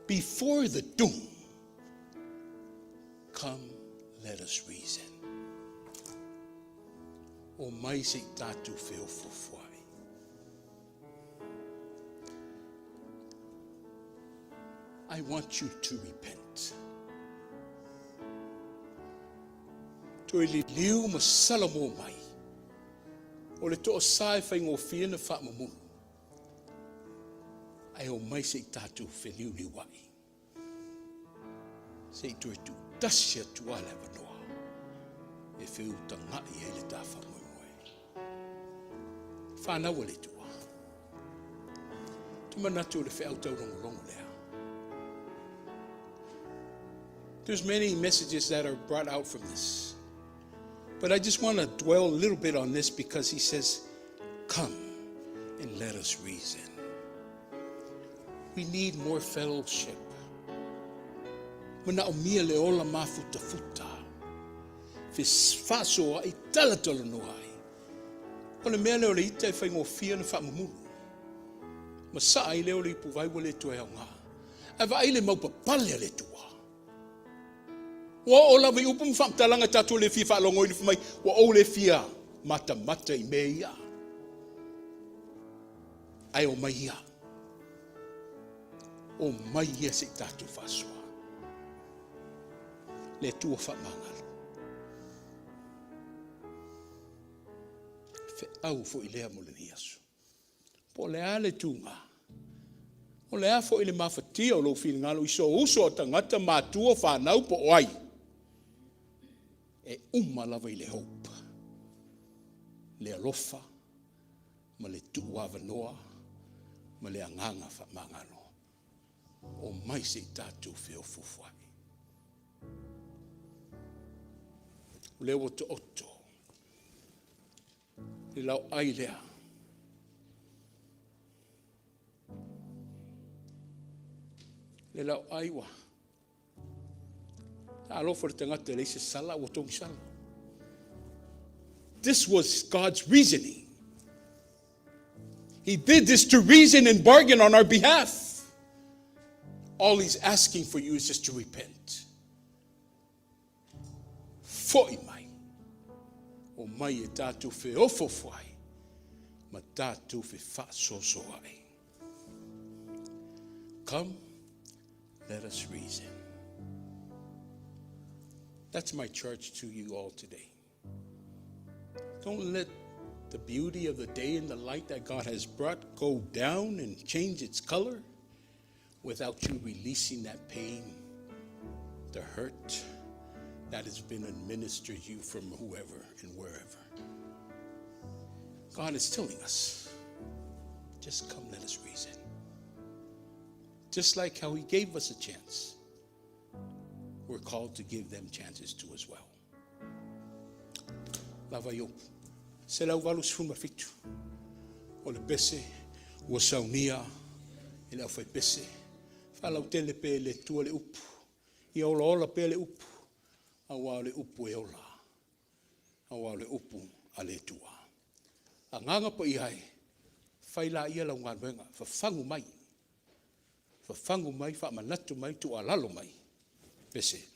before the doom, come, let us reason. O mai se i tatou feofofoai. I want you to repent. Toe liliu ma salamo mai. O le toasā e faigofie na faamamulu. Ae o mai se i tatou feliuliuai. Se i toe tuutasi atu lava le avanoa e feutaga'i ai le ta faamoemoe. Whānau a le Atua. Te manatu o le feau taulogologo lea. There's many messages that are brought out from this. But I just want to dwell a little bit on this because he says, Come and let us reason. We need more fellowship. Manaomia le ola mafutafuta, fefaasoaai, talatalanoa ai. O le mea lea o le ita e faigofie ona faamumulu. Masaa ai lea o le ipuvai ua le toe aoga. Ae vaai le maupapale a le Atua. Ua oo lava i upu ma faamatalaga tatou le fia faalogoina fai mai, ua ou le fia matamata i mea ia. Ae omai ia. Omai ia se i tatou faasoa. Le Atua faamagalo. Feau foi lea mo lenei aso. Po o le a le tuga, o le a foi le mafatia o lou finagalo i sou uso a tagata, matua, fanau po o ai, e uma lava i le hope, le alofa ma le tuuavanoa ma le agaga faamagalo. Omai se i tatou feofofoai. O lea ua taoto le laoai lea. Le laoai ua Talofa le tagata e leai se sala ua togisala. This was God's reasoning. He did this to reason and bargain on our behalf. All he's asking for you is just to repent. Foi mai. Omai e tatou feofofoai ma tatou fefaasoasoaai. Come, let us reason. That's my charge to you all today. Don't let the beauty of the day and the light that God has brought go down and change its color without you releasing that pain, the hurt that has been administered you from whoever and wherever. God is telling us, just come, let us reason. Just like how He gave us a chance, we're called to give them chances too as well. Lava i upu. 187. O le pese ua saunia e le aufaipese. Faalautele pea e le Atua le upu. Ia olaola pea le upu, aua o le upu e ola, aua o le upu a le Atua. Agaga Paia e, fai laia lau galuega, fafagu mai, fafagu mai, faamanatu mai, tuualalo mai, pese.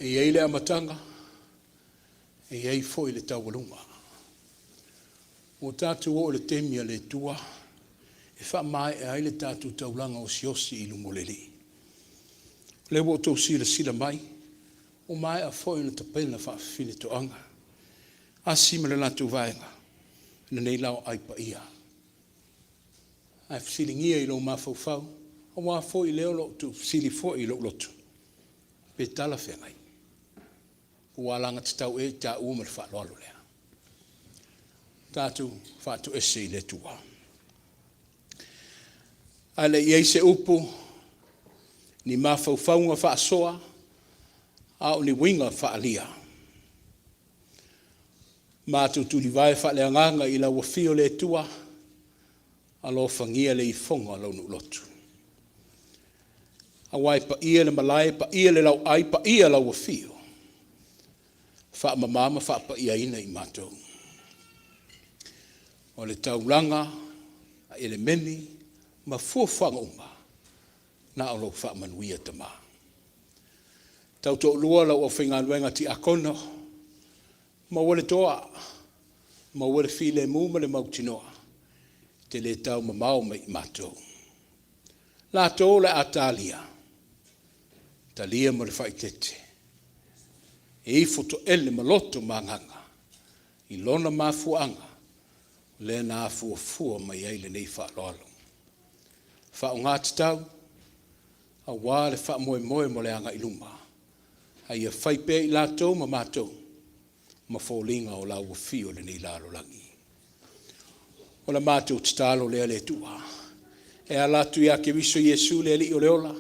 E i ai le amataga, e i ai foi le taualuga. Ua tatou oo i le taimi a le Atua e faamaea ai le tatou taulaga osiosi i luma o le Alii. O lea ua outou silasila mai, ua maea foi ona tapena faafafinetoaga, Asi ma le latou vaega i lenei laoai paia. Ae fesiligia i lou mafaufau, aua foi lea o lo o tuufesili foi i lou loto, pe talafeagai? Ua alagatatau ea i taua ma le faaaloalo lea? Tatou faatoese i le Atua. A le i i ai se upu, ni mafaufauga faasoa, a o ni uiga faaalia, matou tulivae faaleagaga i lau afio le Atua, alofagia le ifoga o lou nuu lotu. Aua e paia le malae, e paia le lauai, paia lau afio, faamama ma faapaiaina i matou. O le taulaga, elemeni ma fuafuaga uma, na o lou faamanuia Tama. Tautoalua lau aufaigaluega tiakono, maua le toa, maua le filemu ma le mautinoa, e te le tau mamao mai i matou. Latou o le a talia, talia ma le faaeteete, e ifo toele ma loto ma agaga i lona mafuaaga lea na afuafua mai ai lenei faaaloalo. Faaaoga tatau aua le faamoemoe mo le agai i luma, a ia fai pea i latou ma matou ma foliga o lau afio i lenei lalolagi. O le matou tatalo lea le Atua, e ala atu ia Keriso Iesu le Alii o le ola,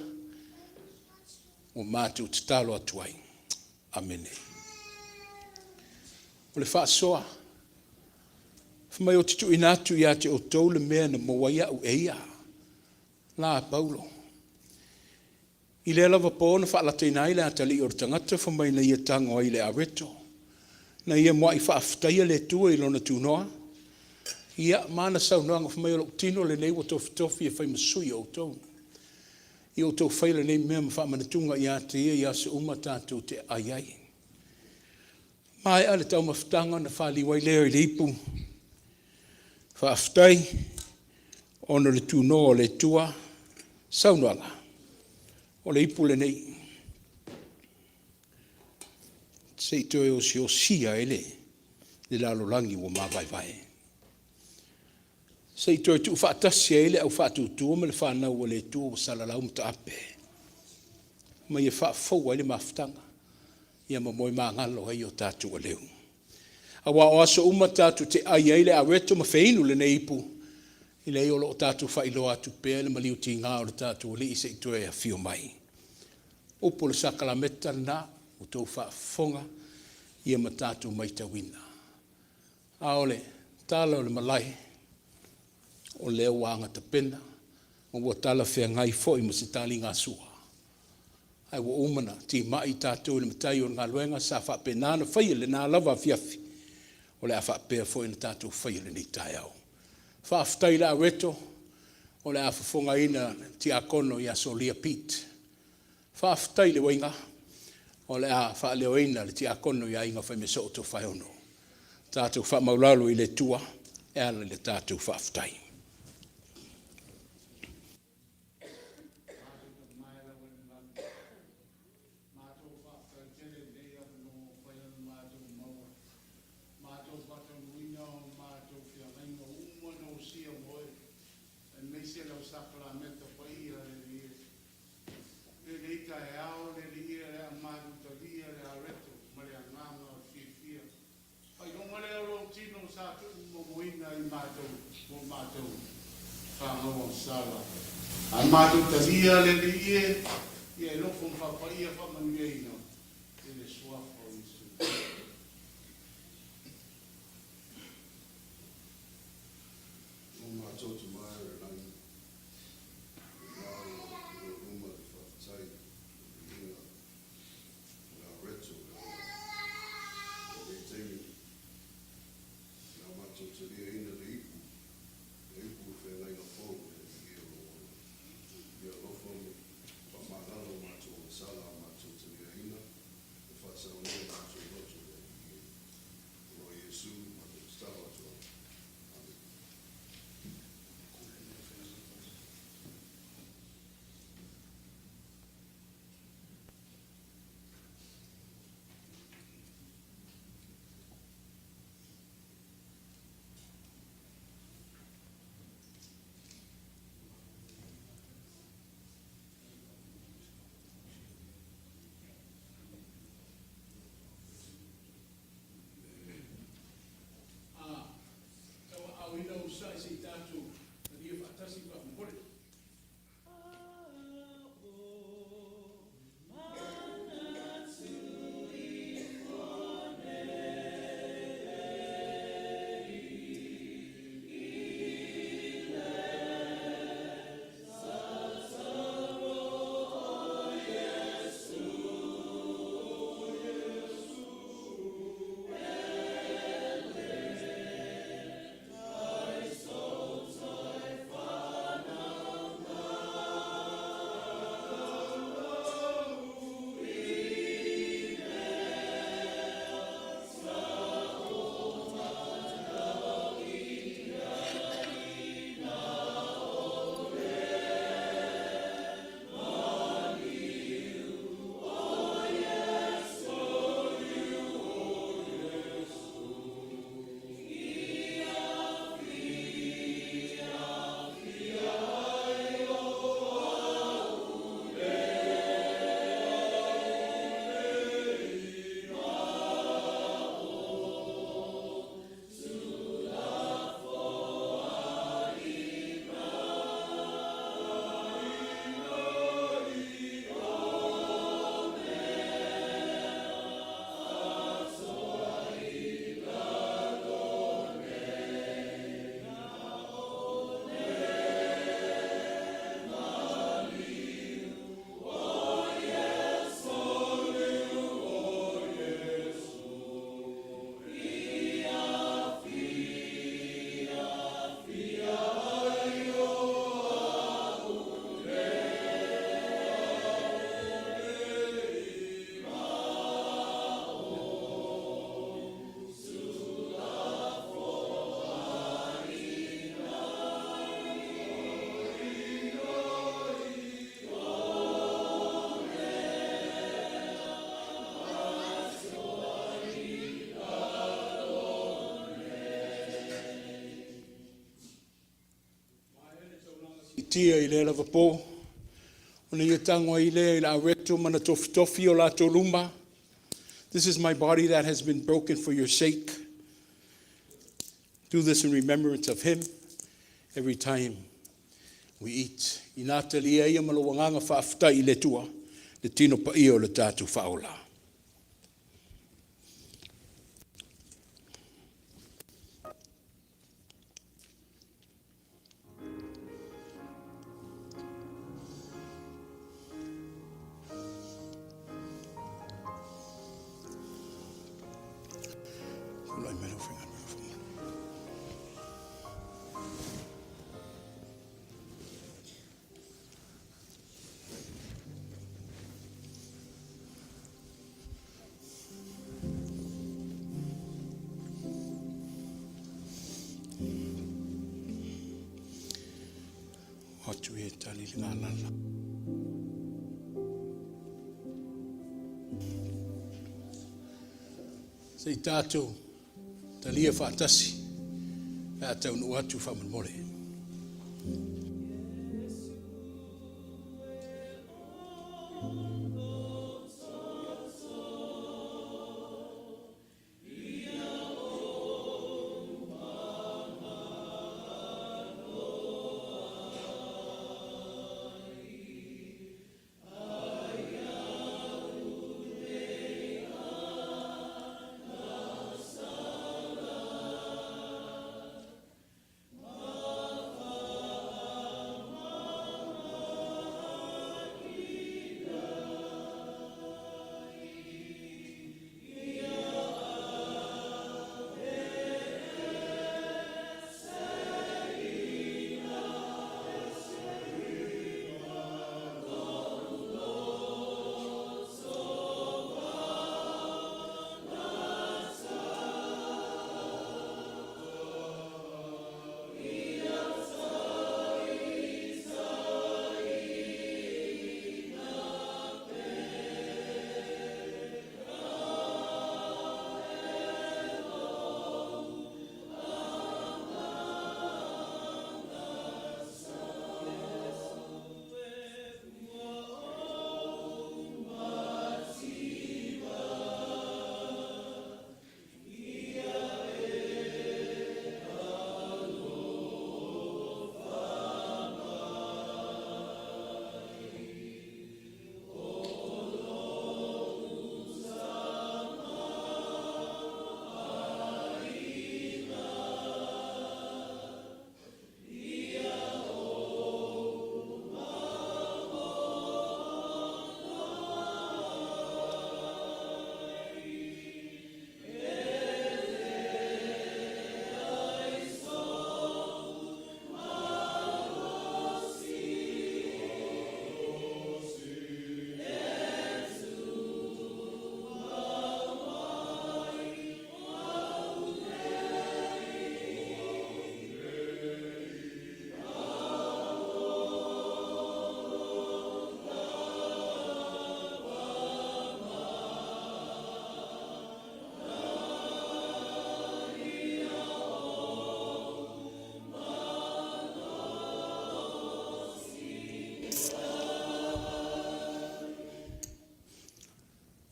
ua matou tatalo atu ai. Amene. O le faasoa, fai mai ou te tuuina atu ia te outou le mea na maua ai au e ia, la a Paulo. I lea lava po na faalataina ai le atalii o le tagata fai mai na ia tago ai i le areto, na ia muai faafetaia le Atua i lona tunoa, ia ma ana saunoaga fai mai o lou tino lenei ua tofitofi e fai ma sui o outou. Ia outou faia lenei mea ma faamanatuga ia te ia i aso uma tatou te aai ai. Maea le taumafataga ona faliu ai lea i le ipu, faafetai ona o le tunoa o le Atua, saunoaga, o le ipu lenei, se i toe osiosia ai le lalolagi ua mavaevae, se i toe tuufaatasi ai le aufaatuatua ma le fanau a le Atua ua salalau ma taape, ma ia faafou ai le mafutaga, ia ma moemagalo ai o tatou aleu. Aua o aso uma tatou te ai ai le areto ma feinu lenei ipu, e leai o lo o tatou faailoa atu pea le maliu tiga o le tatou Alii se i toe afio mai. Upu o le sakalameta lena, ua outou faafofoga ia ma tatou matauina. A o le tala o le malae, o lea ua agatapena ma ua talafeagai foi ma se taligasua. Ae ua uma ona timai tatou i le matai o le galuega sa faapena ona faia lena lava afiafi, o le a faapea foi ona tatou faia lenei taeao. Faafetai i le areto o le a fofogaina le tiakono ia Solia Pete. Faafetai i le uiga o le a faaleoina le tiakono ia Iga Faimesoo Tofaeono. Tatou faamaulalo i le Atua e ala i le tatou faafetai. Matou faafetai tele i lenei avanoa ua mafai ona matou maua, matou faataunuuina o matou feagaiga ua uma ona osia ma Oe, aemaise lau sakalameta paia le Alii e. Lenei taeao le Alii e, o le a matou talia le areto ma le agaga o le fiafia. Faailoga lea o lou tino sa tuumomoina i matou mo matou fanau agasala. A matou talia le Alii e, ia e lofo ma faapaia faamanuiaina i le Suafa o Iesu. O matou Tama e o i le lagi, e ao i lou luma le faafetai i le viiga o le areto o le ola. I lenei taimi, o le a matou taliaina le ipu, le ipu o le feagaiga fou i le viia o lou ola. Ia alofa ma faamagalo matou agasala a matou taliaina. onosai se i tatou talia faatasi faamolemole. Siitia i lea lava pō, ona ia tago ai lea i le aweto ma na tofitofi o latou luma. This is my body that has been broken for your sake. Do this in remembrance of him every time we eat. Inā talia ia ma lou agaga faafetai i le Atua, le tino paia o le tatou faaola. Tulai mai lau faigaluega faamolemole. O atu e tali le galala. Se i tatou talia faatasi pe a taunuu atu faamolemole.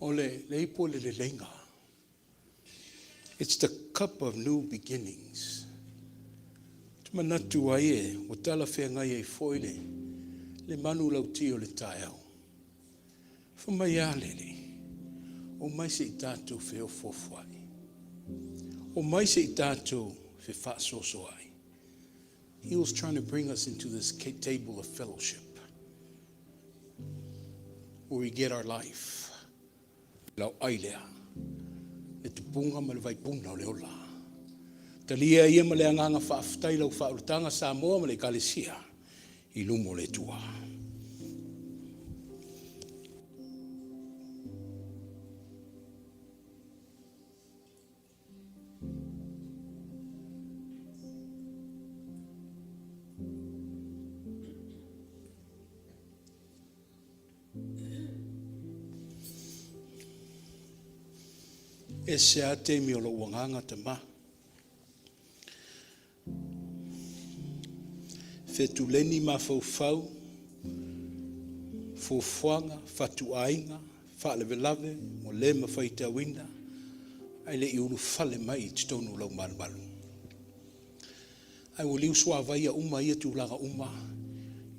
O le le ipu o le leleiga. It's the cup of new beginnings. Ou te manatu ai e ua talafeagai ai foi le le manu lauti o le taeao. Fai mai a le Alii, Omai se i tatou feofoofoai. Omai se i tatou fefaasoasoai. He was trying to bring us into this table of fellowship where we get our life. Lau ai lea, le tupuga ma le vaipuna o le ola. Talia ia ma le agaga faafetai lau faaulutaga Samoa ma le Ekalesia i luma o le Atua. Ese lava taimi o lou agaga tama. Fetuleni mafaufau, fuafuaga, fatuaiga, faalavelave ua le ma faitauina, ae le i ulufale mai i totonu o lau malumalu. Ae ua liusuavaia uma ia tulaga uma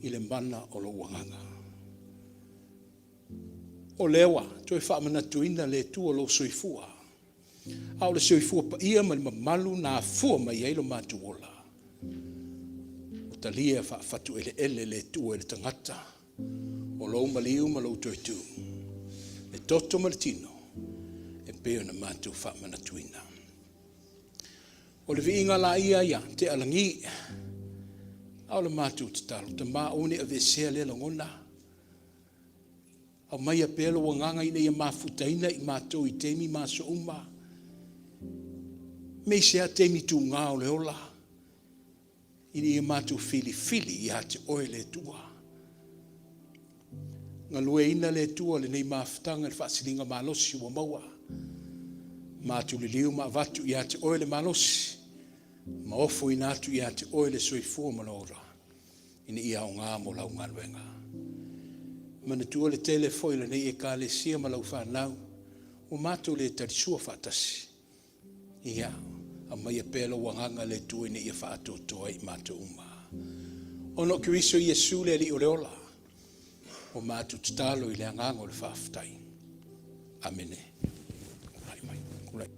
i le mana o lou agaga. O lea ua toe faamanatuina le Atua lou soifua, a o le soifua paia ma le mamalu na afua mai ai lo matou ola. Ua talia faafatueleele le Atua i le tagata o lou maliu ma lou toetu, le toto ma le tino, e pei ona matou faamanatuina. O le viiga la ia ia tea lagi, a o le matou tatalo, Tama, aua ne i aveesea lea lagona, aumaia pea lou agaga ina ia mafutaina i matou i taimi ma aso uma, aemaise lava taimi tuga o le ola, ina ia matou filifili ia te oe le Atua. Galueaiina le Atua lenei mafutaga i le faasiliga malosi ua maua. Matou liliu ma avatu ia te oe le malosi, ma ofoina atu ia te oe le soifua ma le ola, ina ia aoga mo lau galuega. Manatua le tele foi o lenei Ekalesia ma lau fanau, ua matou le talisua faatasi. Ia, aumaia pea lou agaga le Atua ina ia faatoatoa ai i matou uma. Ona o Keriso Iesu le Alii o le ola, ua matou tatalo i le agaga o le faafetai. Amene. Tulai mai. Tulai.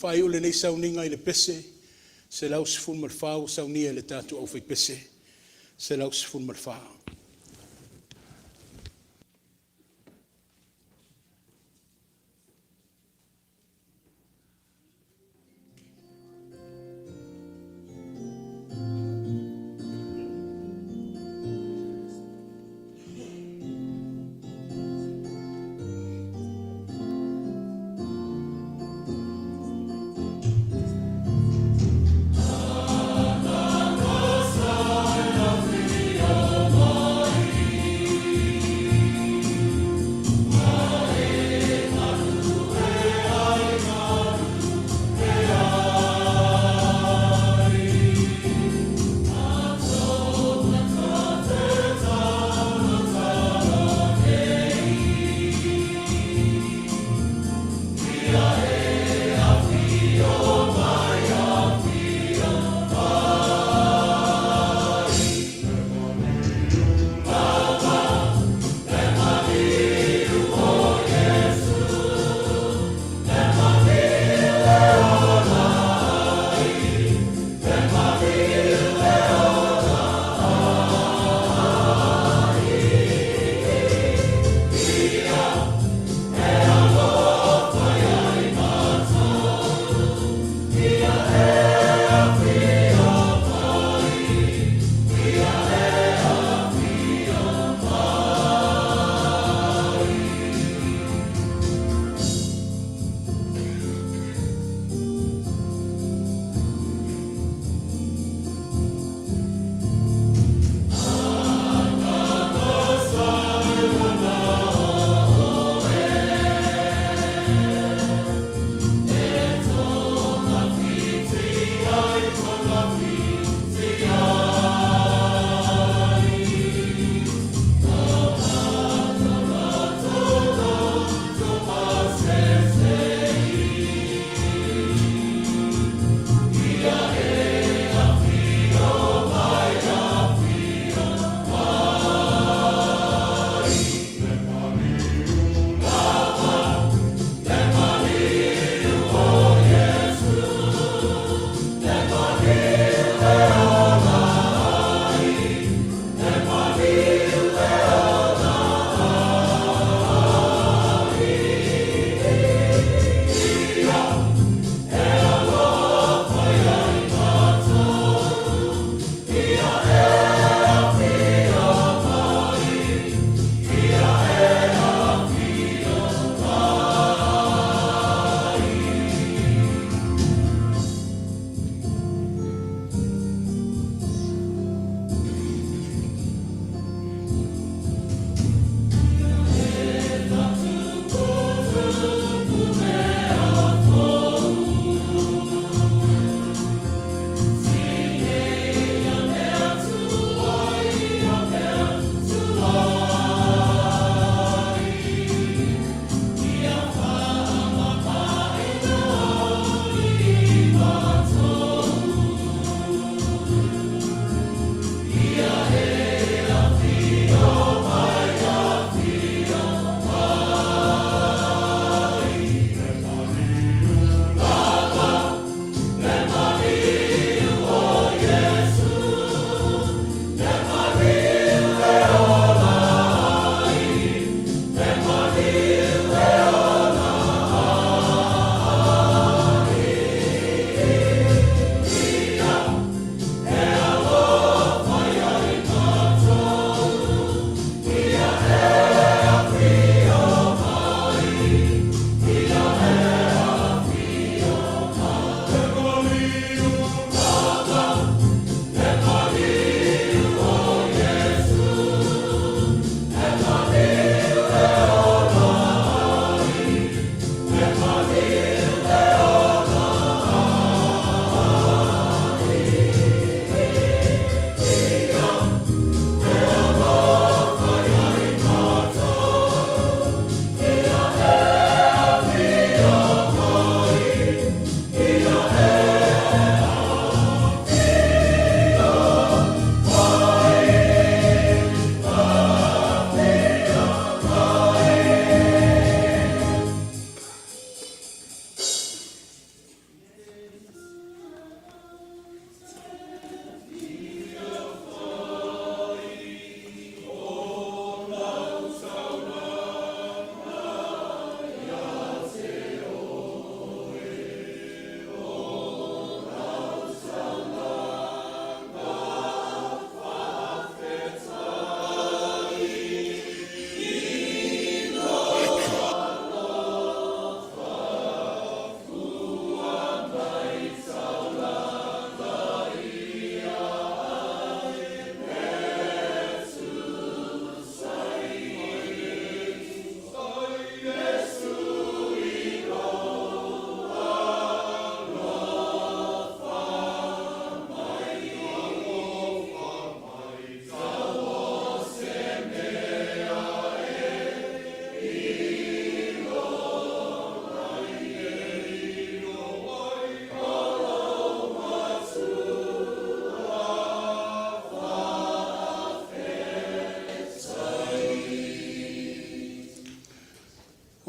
Faaiu lenei sauniga i le pese 114 ua saunia e le tatou aufaipese 114.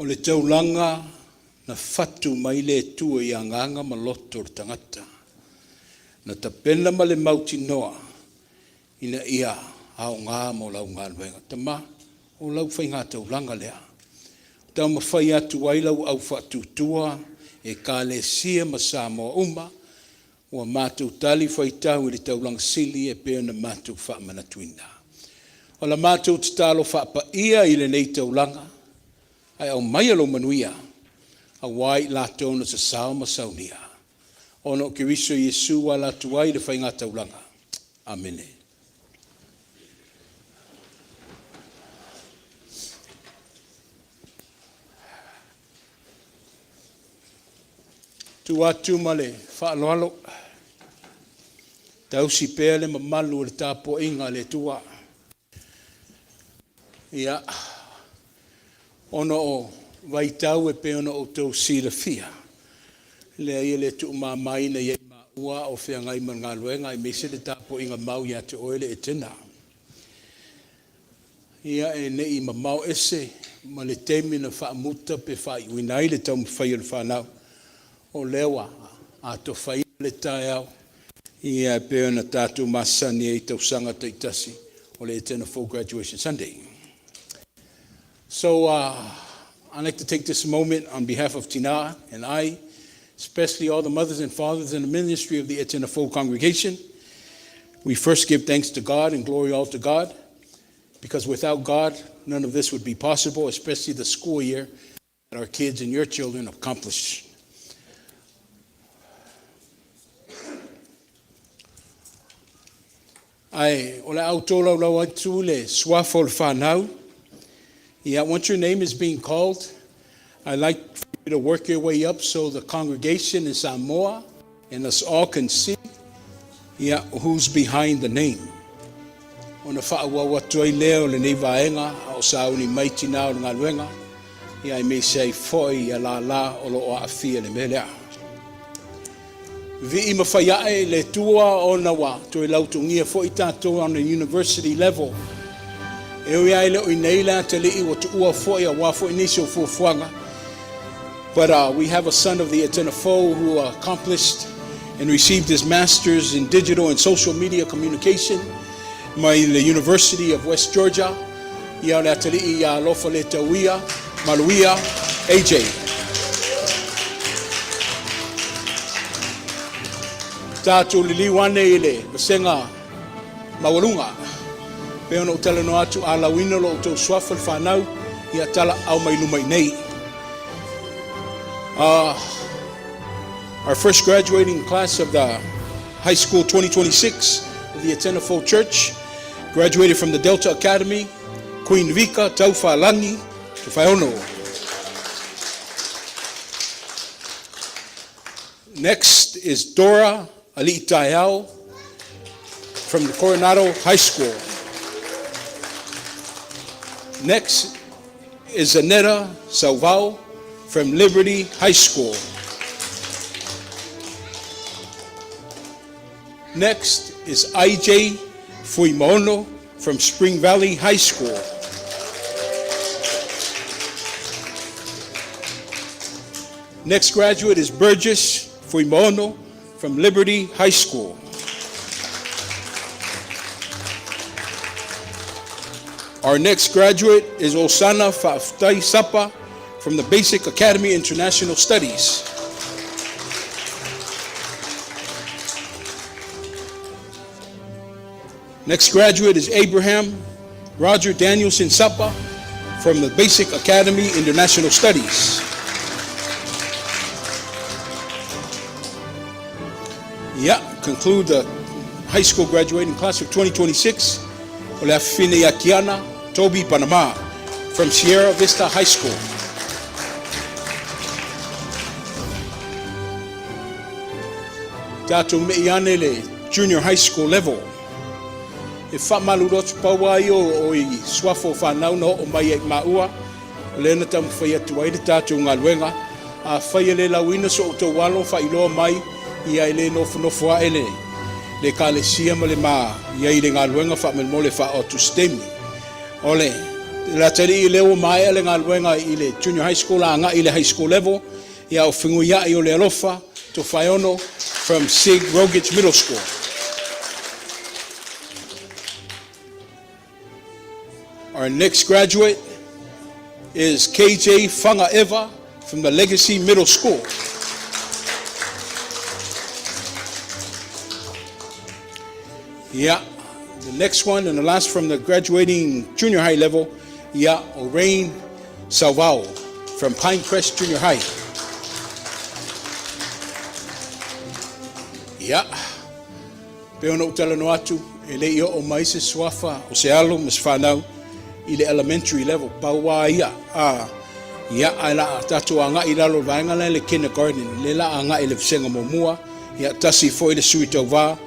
le taulaga na fatu mai le Atua i agaga ma loto o le tagata. Na tapena ma le mautinoa ina ia aoga mo lau galuega. Tama, o lau faigataulaga lea. Taumafai atu ai lau au faatuatua, Ekalesia ma Samoa uma, ua matou talifuaitau i le taulaga sili e pei ona matou faamanatuina. O la matou tatalo faapaia i lenei taulaga, ae aumaia lou manuia aua i latou na sasao ma saunia. Ona o Keriso Iesu ua ala atu ai le faigataulaga. Amene. Tu atu ma le faaaloalo, tausi pea le mamalu o le tapuaiga a le Atua. Ia, ona o vaitau e pei ona outou silafia, leai e le tuumamaina ia maua a o feagai ma le galuega aemaise le tapuaiga mau ia te oe le Etena. Ia, e ne i mamao ese ma le taimi na faamuta pe faaiuina ai le taumafai o le fanau, o lea ua atofaina le taeao, ia e pei ona tatou masani ai i tausaga taitasi, o le Etena Full Graduation Sunday. So I'd like to take this moment on behalf of Tina and I, especially all the mothers and fathers in the ministry of the Etena Full congregation. We first give thanks to God and glory all to God, because without God, none of this would be possible, especially the school year that our kids and your children accomplish. Ae o le a ou tolaulau atu le suafa o le fanau. Yeah, once your name is being called, I'd like for you to work your way up so the congregation in Samoa and us all can see, yeah, who's behind the name. Ona faaauau atu ai lea o lenei vaega a o sauni mai tinā o le galuega, ia aemaise ai foi ia lala o lo o aafia i le mea lea. Vivii ma faiae le Atua ona ua toe lautogia foi tatou on a university level. E ui lava e le o i inei le atalii ua tuua foi aua foi nisi o fuafuaga. But we have a son of the Etena Fou who accomplished and received his master's in digital and social media communication mai le University of West Georgia. Ia o le atalii ia Alofa le Tauia Maluia AJ. Tatou liliu ane i le vasega maualuga. Pei ona ou talanoa atu, a lauina lo outou suafa le fanau, ia talaau mai luma i nei. Our first graduating class of the high school 2026 of the Etena Fou Church graduated from the Delta Academy, Queen Vika Taufalangi Tufaeono. Next is Dora Ali'itaeao from the Coronado High School. Next is Aneta Sauvao from Liberty High School. Next is IJ Fuimaono from Spring Valley High School. Next graduate is Burgess Fuimaono from Liberty High School. Our next graduate is Osana Fa'aftai Sapa from the Basic Academy International Studies. Next graduate is Abraham Roger Danielson Sapa from the Basic Academy International Studies. Yeah, conclude the high school graduating class of 2026. O le afafine ia Kiana Toby Panama from Sierra Vista High School. Tatou mei ane le junior high school level. E faamalulu atu pau lava ia o i suafa o fanau na oo mai ai maua, o lea na taumafai atu ai le tatou galuega. Afai e le lauina so outou alo, faailoa mai, ia e le nofonofo ae le le Ekalesia ma le ma i ai i le galuega faamolemole e faaoo atu i se taimi. O le Le atalii lea ua maea le galuega i le junior high school agai i le high school level, ia o Feguiai o le Alofa Tofaeono from Sig Rogich Middle School. Our next graduate is KJ Fangaeva from the Legacy Middle School. Yeah, the next one and the last from the graduating junior high level, yeah, Orain Salvao from Pinecrest Junior High. Yeah. Pei ona ou talanoa atu, e le i oo mai se suafa o se alo ma se fanau i le elementary level, pau lava ia. A, ia, ae o le a tatou agai i lalo o le vaega lea le kindergarten, lea o le a agai i le vasega muamua, ia, tasi foi le sui tauva,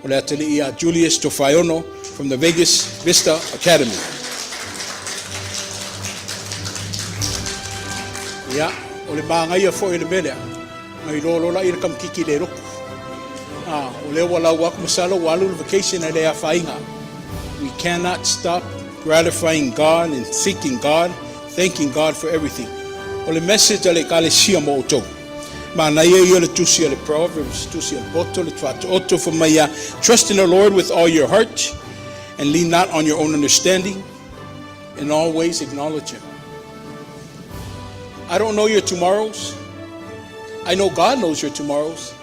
o le atalii ia Julius Tofaeono from the Vegas Vista Academy. Ia, o le magaia foi o le mea lea, na iloa loa lea o le tamaititi le lotu. Ah, o lea ua lau atu masalo ua alu le vacation ae le afaina. We cannot stop gratifying God and seeking God, thanking God for everything. O le message a le Ekalesia mo outou. Manaia ia le tusi a le Proverbs, tusi a le poto, le Faataoto fai mai ia, trust in the Lord with all your heart and lean not on your own understanding. In all ways acknowledge Him. I don't know your tomorrows. I know God knows your tomorrows,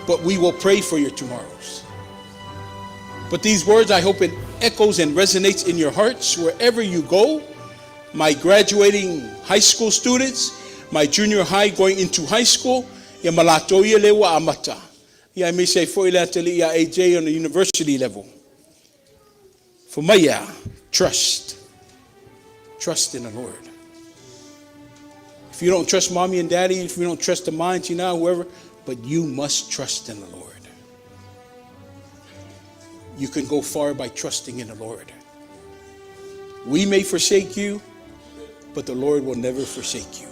but we will pray for your tomorrows. But these words, I hope it echoes and resonates in your hearts wherever you go. My graduating high school students, my junior high going into high school, ia ma latou ia lea ua amata. Ia aemaise ai foi le atalii ia AJ on the university level. Fai mai ia, trust. Trust in the Lord. If you don't trust mommy and daddy, if you don't trust the minds, whoever, but you must trust in the Lord. You can go far by trusting in the Lord. We may forsake you, but the Lord will never forsake you.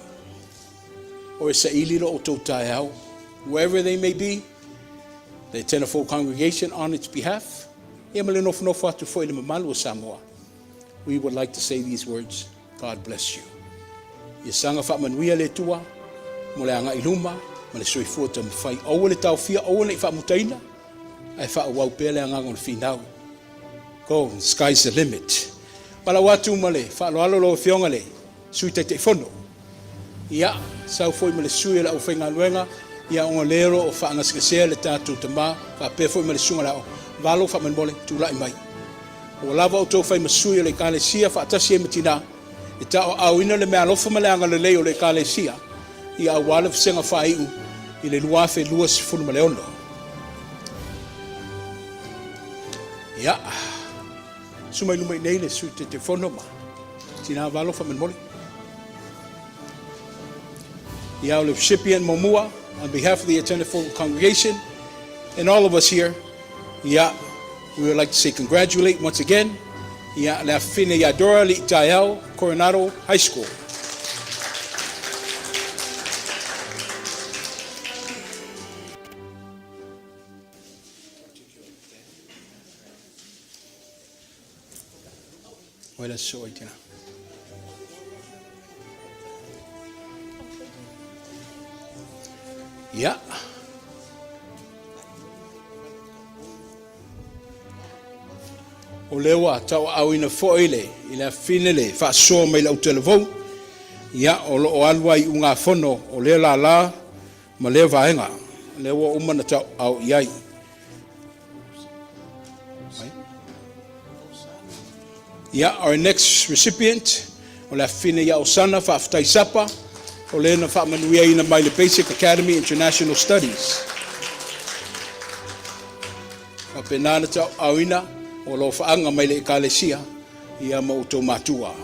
O e saili lo outou taeao, wherever they may be, the Tenafo congregation on its behalf, ia ma le nofonofo atu foi le mamalu o Samoa. We would like to say these words, God bless you. Ia saga faamanuia le Atua mo le agai i luma ma le soifua taumafai. Aua le taofia, aua ne i faamutaina, ae faaauau pea le agaga o le finau. Go, the sky's the limit. Valaau atu ma le faaaloalo lau Afioga le Sui Taitaifono. Ia, sau foi ma le sui o le aufaigaluega, ia ona lea o lo o faagasegasea le tatou tama, faapea foi ma le susuga o le Aoga. Valo faamolemole, tulai mai. Ua lava outou fai ma sui o le Ekalesia faatasi ai ma tina, e tauaaoina le meaalofa ma le agalelei o le Ekalesia, ia aua le vasega faaiu i le 2026. Ia, susu mai luma i nei le Sui Taitaifono ma tina Valo faamolemole. Ia, o le recipient muamua, on behalf of the Attendant congregation and all of us here, ia, we would like to say congratulate once again, ia, le afafine ia Dora Li'itaeao, Coronado High School. Oi la so ai tina. Ia. O lea ua tauaaoina foi le, i le afafine le faasoa mai le autalavou, ia, o lo o alu ai i ugafono o lea lala ma lea vaega, lea ua uma ona tauaao i ai. Ia, our next recipient, o le afafine ia Osana Faafetai Sapa, o lea na faamanuiaina mai le Basic Academy International Studies. Faapena na tauaaoina o lo faaga mai le Ekalesia ia ma outou matua.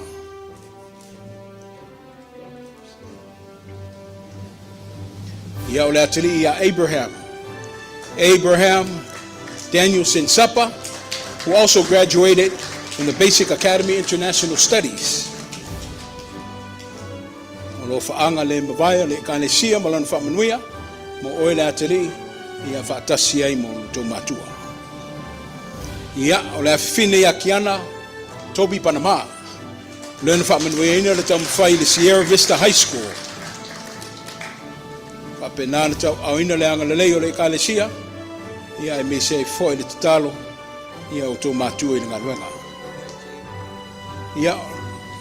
Ia o le atalii ia Abraham. Abraham Danielson Sapa, who also graduated from the Basic Academy International Studies. O lo faaga le mavae o le Ekalesia ma lona faamanuia, mo oe le atalii, ia faatasi ai ma outou matua. Ia, o le afafine ia Kiana Toby Panama. O lea na faamanuiaina le taumafai i le Sierra Vista High School. Faapena ona tauaaoina le agalelei o le Ekalesia, ia aemaise ai foi le tatalo ia outou matua i le galuega. Ia,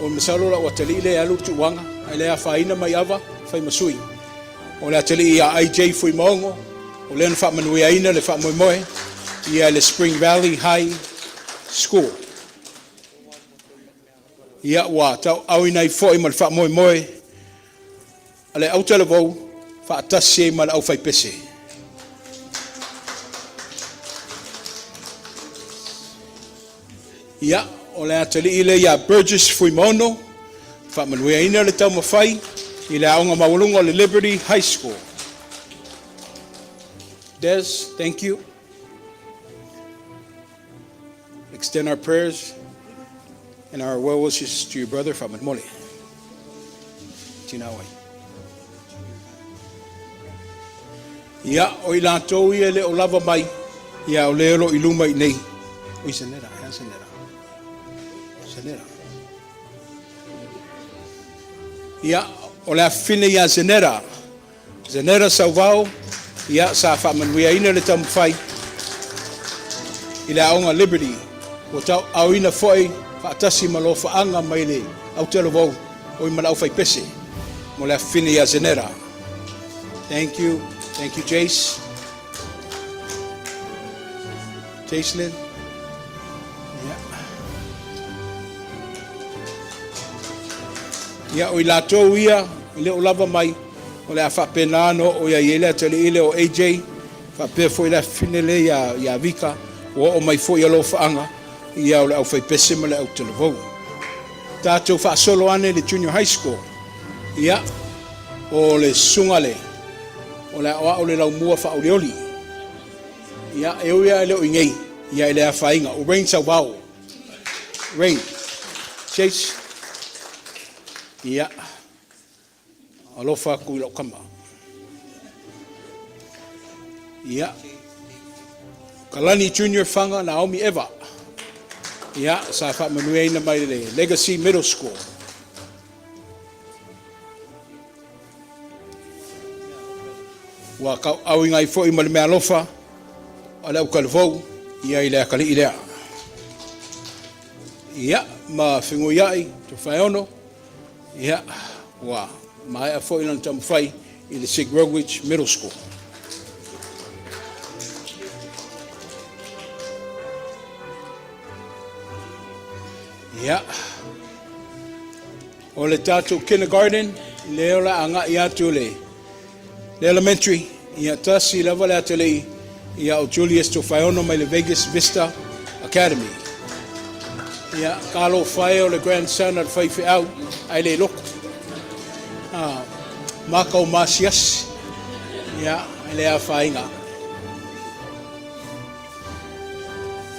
o masalo o lau atalii lea e alu le tuuaga, ae le afaina mai ava, fai ma sui. O le atalii ia IJ Fuimaono, o lea na faamanuiaina le faamoemoe ia le Spring Valley High School. Ia, ua tauaaoina ai foi ma le faamoemoe a le autalavou faatasi ai ma le aufaipese. Ia, o le atalii lea ia Burgess Fuimaono, faamanuiaina le taumafai i le aoga maualuga o le Liberty High School. Des, thank you. Extend our prayers and our well wishes to your brother, faamolemole. Tinawai. Ia, o i latou ia e le o lava mai, ia o lea o lo o i luma i nei. Oi, Senera, ea Senera. Senera. Ia, o le afafine ia Senera, Senera Sauvao, ia, sa faamanuiaina le taumafai i le aoga Liberty, ua tauaaoina foi faatasi ma lofaaga mai le autalavou, oi ma le aufaipese mo le afafine ia Senera. Thank you. Thank you, Jace. Jacelyn. Yeah. Ia, o i latou ia, i le o lava mai, o le a faapena ona oo i ai le atalii lea o AJ, faapea foi le afafine lea ia Vika, ua oo mai foi alofaaga, ia o le aufaipese ma le autalavou. Tatou faasolo ane i le Junior High School. Ia, o le susuga le, o le aoao le laumua faaolioli. Ia, e ui lava e le o i inei, ia e le afaina, o Rain Sauvao. Rain. Chase. Ia, alofa atu i lau kama. Ia, Kalani Junior Faga Naomi Eva. Ia, sa faamanuiaina mai le Legacy Middle School. Ua tauaaoina ai foi ma le meaalofa a le autalavou ia i le atalii lea. Ia, ma fenuiai Tofaeono, ia, ua maea foi lana taumafai i le Sig Rogich Middle School. Ia, o le tatou kindergarten, lea o le a agai atu le elementary, ia tasi lava le atalii, ia o Julius Tofaeono mai le Vegas Vista Academy. Ia, talofa e o le grandson a le faifeau, ae le loto. Ah, maka o maasiasi. Ia, e le afaina.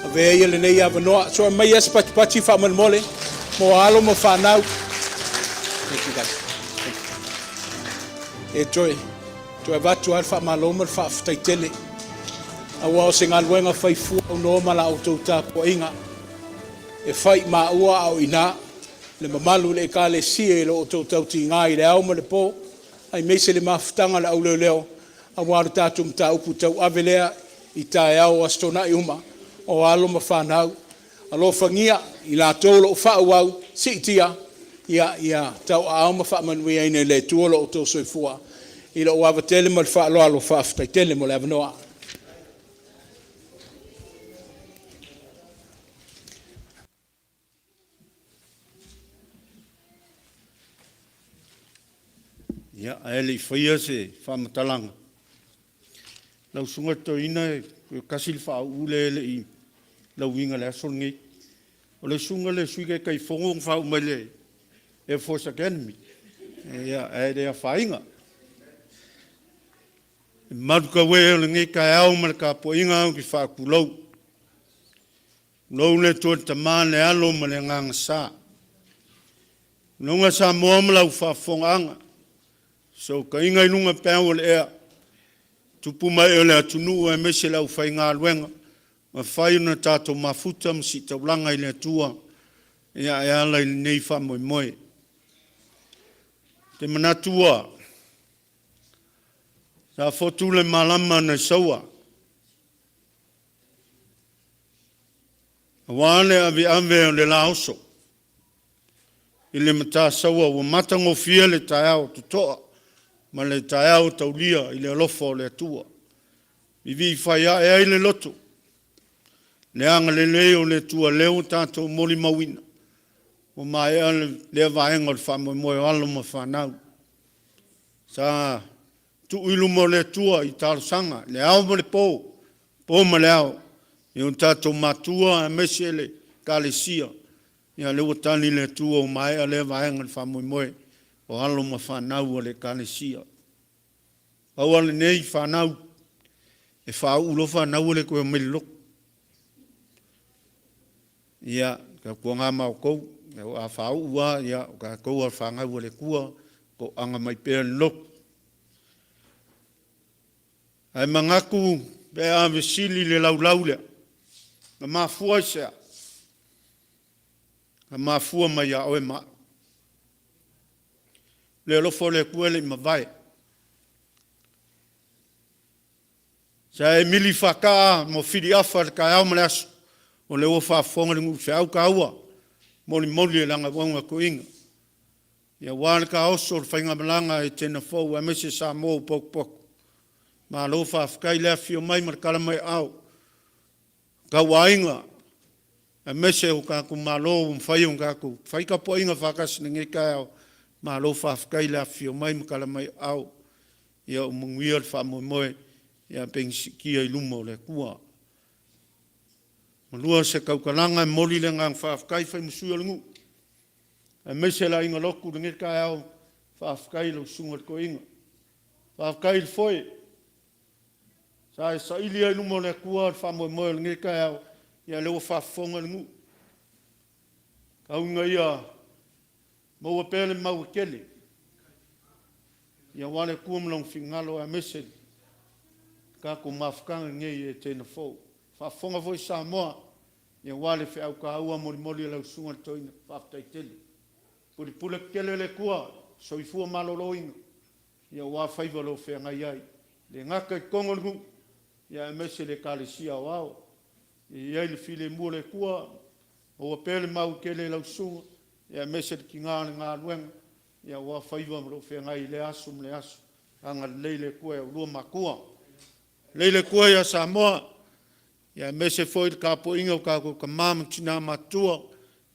Avea ia lenei avanoa. So aumai se patipati faamolemole mo alo ma fanau. Thank you guys. Thank you. E toe avatu lava le faamalo ma le faafetai tele. Aua o se galuega fai fua aunoa ma la outou tapuaiga. E fai maua a o i ina le mamalu i le Ekalesia i lo outou tautiga i le ao ma le po, aemaise le mafutaga a le auleoleo, aua lo tatou mataupu tauave lea i taeao o Aso Toonai uma, o alo ma fanau. Alofagia i latou o lo o faaauau, siitia, ia, ia tauaao ma faamanuiaina e le Atua lo outou soifua. I lou ava tele ma le faaaloalo, faafetai tele mo le avanoa. Ia, ae le i faia se faamatalaga, lau Susuga i le Toeaina e tasi le faauu lea e le i lauina i le aso lenei. O le susuga i le Sui Taitaifono na faauu mai le Air Force Academy, ia ae le afaina. Le malu tau ee o lenei taeao ma le tapuaiga ou te faatulou. Tulou le Atua le Tama, le Alo ma le Agaga Sa. Tulouna Samoa ma lau faafofogaaga, fesootaiga i luga peau o le ea, tupu ma ee o le atunuu aemaise le aufaigaluega, ua mafai ona tatou mafuta ma sii taulaga i le Atua. Ia, e ala i lenei faamoemoe. Ou te manatu ua safotu le malama nai Saua, aua le aveave o le laoso i le Matasaua ua matagofie le taeao totoa ma le taeao taulia i le alofa o le Atua. Vivii fai ae ai le loto, le agalelei o le Atua lea ua tatou molimauina, ua maea lea vaega o le faamoemoe o alo ma fanau. Sa tuu i luma o le Atua i talosaga i le ao ma le po, po ma le ao i o tatou matua aemaise le Ekalesia. Ia o lea ua tali le Atua ua maea lea vaega o le faamoemoe o alo ma fanau a le Ekalesia. Pau lava lenei fanau, e faauu loa fanau ua le toe omai i le lotu. Ia, tautuana ma outou, a faauu lava, ia o tatou lava o fanau a le Atua, toaga mai pea i le lotu. Ae manatu pe a fesili i le laulau lea, na mafua i se a? Na mafua mai ia oe ma au. O le alofa o le Atua e le i mavae. Sa e mili faataa ma filiafa i le taeao ma le aso, o lea ua faafofoga le nuu i le feau taua, molimoli e lana auauna toeaina, aua le taoso o le faigamalaga a Etena fou aemaise Samoa ua potopoto. Malo faafetai le afifio mai ma le tala mai o aao, tauaiga aemaise o tatou malo ua mafai ona tatou fai tapuaiga faatasi i lenei taeao, malo faafetai le afifio mai ma tala mai o aao. Ia ua manuia le faamoemoe pei ona siitia i luma o le Atua. Lua o se tautalaga, e momoli le agaga faafetai e fai ma sui o le nuu aemaise le aiga lotu i lenei taeao, faafetai i lau Susuga i le Toeaina, faafetai i le foe sa e saili ai i luma o le Atua le faamoemoe o lenei taeao, ia lea ua faafofoga le nuu. Tau ina ia maua pea le mau e tele aua le Atua ma Lona finagalo aemaise le tatou mafutaga nei i Etena fou. Faafofoga foi Samoa aua le feau taua molimoli e lau Susuga i le Toeaina, faafetai tele. Pule tetele le Atua i le soifua maloloina aua faiva o lo o feagai ai, e le gata i totonu o le nuu aemaise le Ekalesia Aoao. Ia i ai le filemu o le Atua, maua pea le mau tele i lau susuga aemaise le tiga o le galuega aua faiva o lo o feagai i lea aso ma lea aso. Agalelei le Atua i oulua matua. Agalelei le Atua ia Samoa aemaise foi le tapuaiga a o tatou tama ma tina matutua,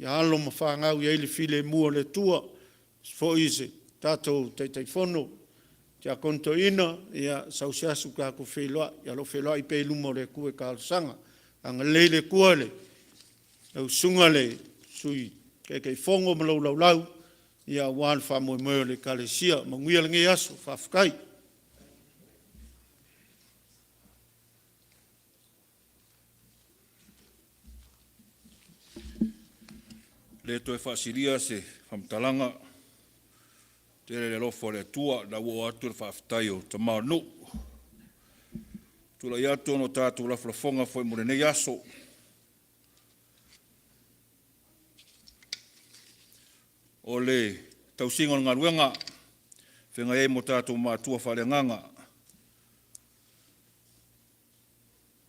alo ma fanau ia i ai le filemu o le Atua. Aemaise foi o le tatou Taitaifono, Tiakono Toeaina, ia sau se aso tatou feiloai, ae o lo o feiloai pea i luma o le Atua i talosaga. Agalelei le Atua i lau Susuga i le Sui Taitaifono ma lou laulau aua le faamoemoe o le Ekalesia. Manuia lenei aso. Faafetai. E le toe faasilia se faamatalaga, tele le alofa o le Atua, o lena ua oo atu le faafetai o tama o le nuu. Tulai atu ona o tatou lafolafoga foi mo lenei aso. O le tausiga o le galuega feagai ai ma o tatou matua faaleagaga.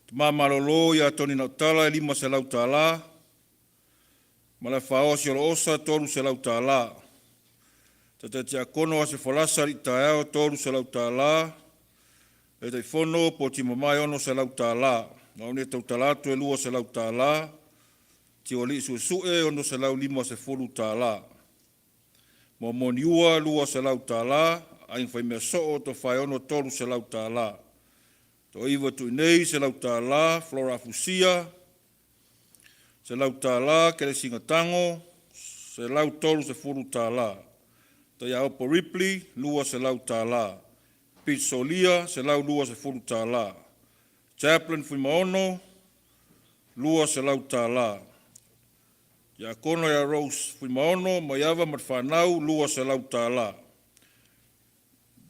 Tama malolo ia Tony Nautala e $500 Malaefaoa Siolaosa e $300. Taitai Tiakono Aso Folasa Alii Taeao e $300. Taitaifono Poti Mamae e $600. Laauli e tautala atu e $200. Tiualii Suesue e $650. Moamoa Niua e $200. Aiga Faimeasoo o Tofaeono e $300. Toaiva Tuinei e $100. Flora Afusia e $100. Kelesina Tago e $130. Taiaopo Ripley e $200. Pete Solia e $120. Chaplin Fuimaono e $200. Tiakono ia Rose Fuimaono Maiava ma le fanau e $200.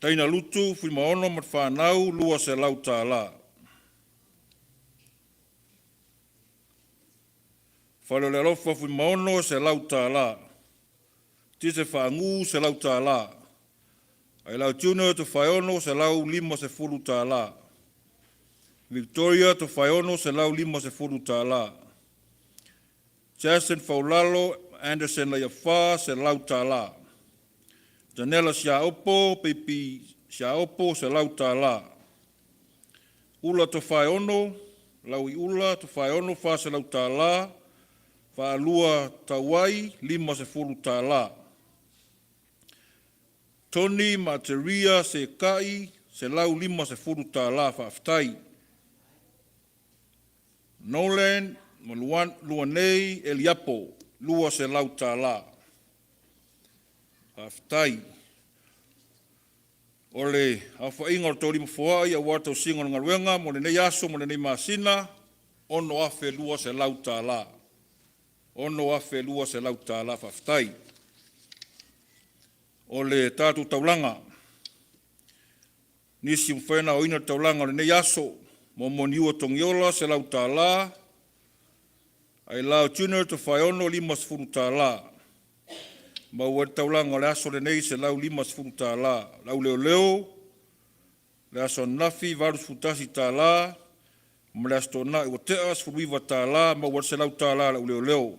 Dana Lutu Fuimaono ma le fanau e $200. Fale o le Alofa Fuimaono, $100. Tise Faagu, $100. Ailao Junior Tofaeono, $150. Victoria Tofaeono, $150. Jason Faulalo Anderson Leiafa, $100. Janela Siaopo Peipi Siaopo, $100. Ula Tofaeono, Lauiula Tofaeono, $400. Faalua Tauai, $50. Tony Materia Sekai, $150. Faafetai. Nolan ma Luanei Eliapo, $200. Faafetai. O le aofaiga o le taulima foai aua le tausiga o le galuega mo lenei aso ma lenei masina, e $6,200. $6,200. Faafetai. O le tatou taulaga, nisi ua mafai ona aoina le taulaga o lenei aso: Momo Niua Togiola, $100; Ailao Junior Tofaeono, $50. Maua ai le taulaga o le aso lenei, e $150. Le Au Leoleo le aso ananafi e $81 ma le Aso Toonai ua tea e $19, maua ai le $100 a le auleoleo.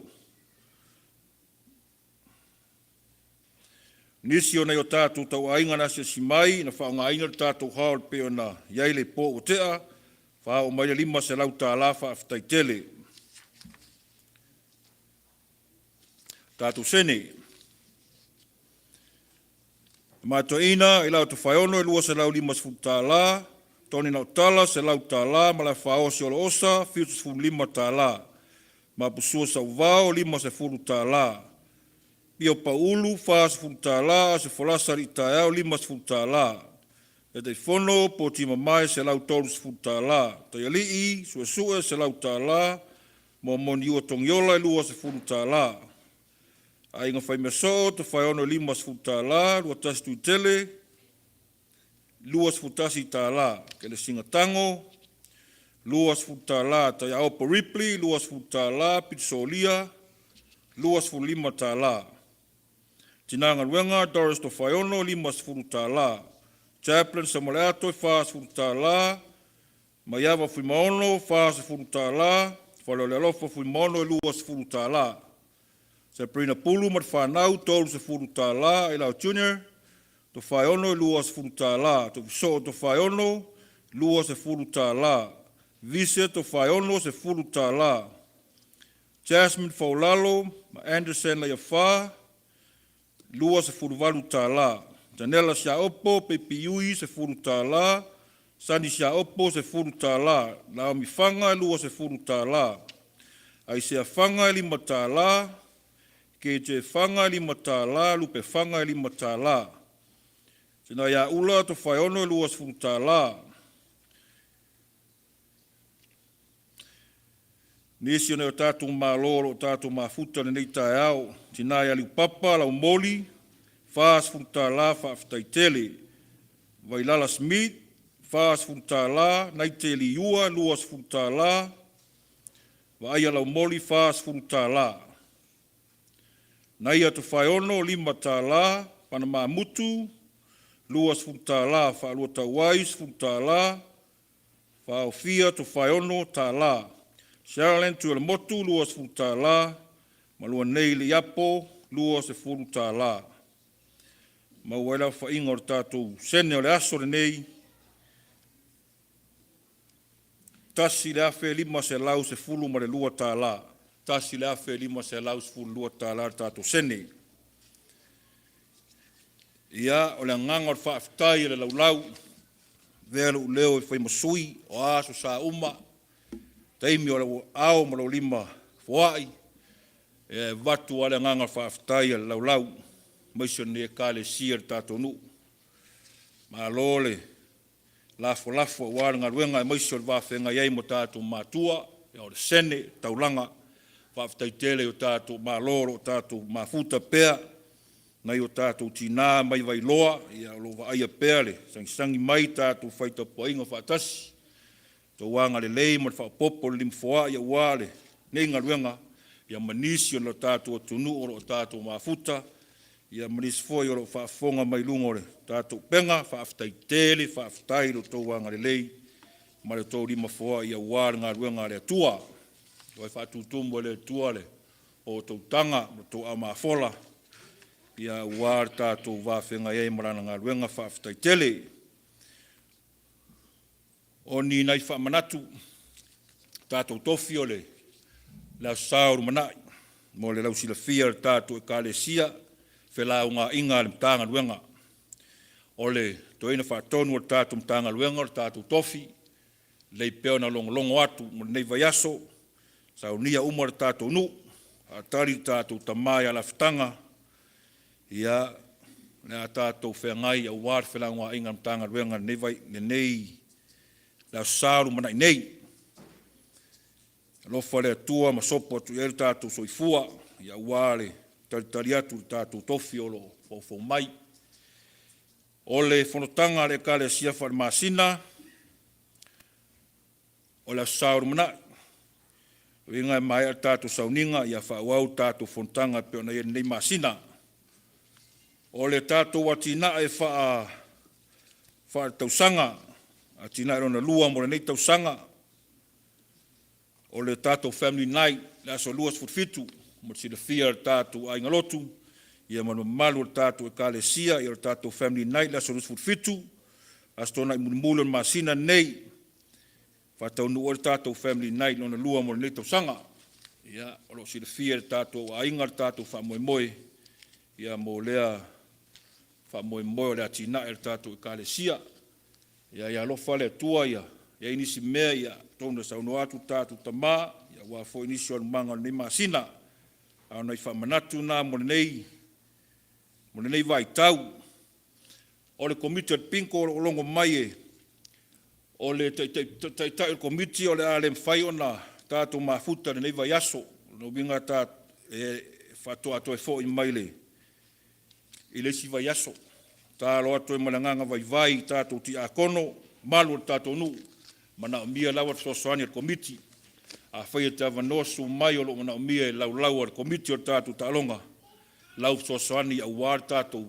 Nisi o nai o tatou tauaiga na asiasi mai na faaaogaina le tatou hall e pei ona i ai le po ua tea, faaoo mai le $500, faafetai tele. Tatou sene. Tama Toeaina Ailao Tofaeono e $250, Tony Nautala $100 ma le Afaosi Oloosa e $75, Mapusua Sauvao e $50, Pio Pau $40, Aso Folasa Alii taeao $50, Taitaifono Poti Mamae $130, Taialii Suesue $100, Momo Niua Togiola e $20, Aiga Faimeasoo Tofaeono e $50, Luatasi Tuitele $21, Kelesina Tago $20, Taiaopo Ripley $20, Pita Solia $25, Tina Galuega Doris Tofaeono e $50, Chaplin Samoleato e $40, Maiava Fuimaono $40, Faleolealofa Fuimaono e $20, Sabrina Pulu ma le fanau e $30, Ailao Junior Tofaeono e $20, Toifsoo Tofaeono $20, Vise Tofaeono e $10, Jasmine Faulalo ma Anderson Leiafa e $28, Janela Siaopo Peipi Ui $10, Sonny Siaopo $10, Naomi Faga e $20, Aisea Faga e $5, KJ Faga e $5, Lupe Faga e $5, Tinaiaula Tofaeono e $20. Nisi o nai o tatou malo o lo o tatou mafuta i lenei taeao, Tina ia Liupapa Laumoli, $40, faafetai tele. Vailala Smith, $40, Naite Liua, $20, Vaaia Laumoli, $40. Naia Tofaeono, $5, Panama Mutu, $20, Faalua Tauai, $10, Faaofia Tofaeono, $1. Sherilyn Tuiolemotu, $20, ma Luanei Leiapo, $20. Maua ai le aofaiga o le tatou sene o le aso lenei, e $1,512. $1,512 le tatou sene. Ia, o le agaga o le faafetai e le laulau, avea lou leo e fai ma sui, o a aso sa uma, taimi o lau aao ma lou lima foai, e avatu lava le agaga faafetai a le laulau aemaise o lenei Ekalesia i le tatou nuu. Malo le lafolafo aua le galuega aemaise o le va feagai ai ma tatou matua, o le sene, taulaga. Faafetai tele i o tatou malo o lo o tatou mafuta pea, nai o tatou tina mai Vailoa o lo o vaaia pea le sagisagi mai i tatou fai tapuaiga faatasi. Outou agalelei ma le faaopoopo o le limafoai aua lenei galuega. ia ma nisi o le tatou atunuu o lo o tatou mafuta, ia ma nisi foi o lo o faafofoga mai luga o le tatou upega. Faafetai tele, faafetai i lo outou agalelei ma le tou lima foai aua le galuega a le Atua. Toe faatutumu e le Atua le outou taga ma outou aao mafola, ia aua le tatou va feagai ai ma Lana galuega. Faafetai tele. O ni nai faamanatu, tatou tofi o le Aso Sa o lumanai mo le lausilafia e le tatou Ekalesia, felaugaaiga a le Matagaluega. O le Toeaina Faatonu o le tatou Matagaluega o le tatou tofi, lelei pea ona logologo atu mo lenei vaiaso, saunia uma le tatou nuu, faatali le tatou tama ia Lafataga, ia, o le a tatou feagai aua le felaugaaiga a le Matagaluega i lenei le Aso Sa o lumanai nei. Alofa le Atua ma sopo atu i ai lo tatou soifua aua le talitali atu i le tatou tofi o lo o foufou mai. O le fonotaga a le Ekalesia faalemasina o le Aso Sa o lumanai, lona uiga e maea le tatou sauniga, ia faaauau le tatou fonotaga e pei ona i ai i lenei masina. O le tatou atinae faaletausaga, atinae lona lua mo lenei tausaga, o le tatou Family Night i le aso 27 mo le silafia e le tatou aiga lotu ma le mamalu o le tatou Ekalesia. Ia o le tatou Family Night i le aso 27, Aso Toonai mulimuli o le masina lenei, e faataunuu ai le tatou Family Night lona lua mo lenei tausaga. Ia, o lo o silafia e le tatou aiga le tatou faamoemoe, ia mo lea faamoemoe o le atinae a le tatou Ekalesia. Ia alofa le Atua ia i ai nisi mea, ia atonu e saunoa atu le tatou tama aua foi nisi o alumaga o lenei masina. A o nai faamanatu na mo lenei vaitau. O le Komiti o le Bingo o lo o logo mai e o le Taitai o le Komiti o le a le mafai ona tatou mafuta i lenei vaiaso. O lona uiga e faatoa toe foi mai i le isi vaiaso. E tatalo atu ai ma le agaga vaivai i tatou tiakono, mamalu o le tatou nuu, e manaomia lava le fesoasoani a le Komiti. Afai e te avanoa, susu mai o lo o manaomia e laulau a le Komiti o le tatou taaloga lau fesoasoani aua le tatou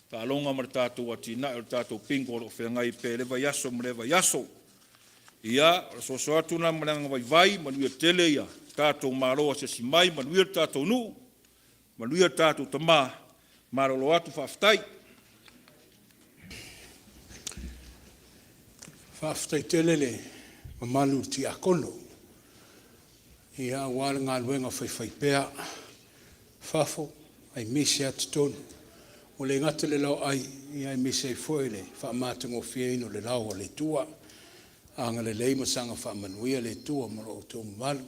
taaloga ma le tatou atinae o le tatou bingo o lo o feagai pea i lea vaiaso ma lea vaiaso. Ia, o le soso atu lena ma le agaga vaivai, manuia tele le tatou malo asiasi mai, manuia le tatou nuu, manuia le tatou tama, malolo atu, faafetai. Faafetai tele le mamalu i le Tiakono, aua le galuega faifaipea, fafo aemaise lava totonu. Ua le gata i le laoai aemaise ai foi le faamatagofieina o le Lao a le Atua. Agalelei ma saga faamanuia le Atua ma lo outou mamalu. Ua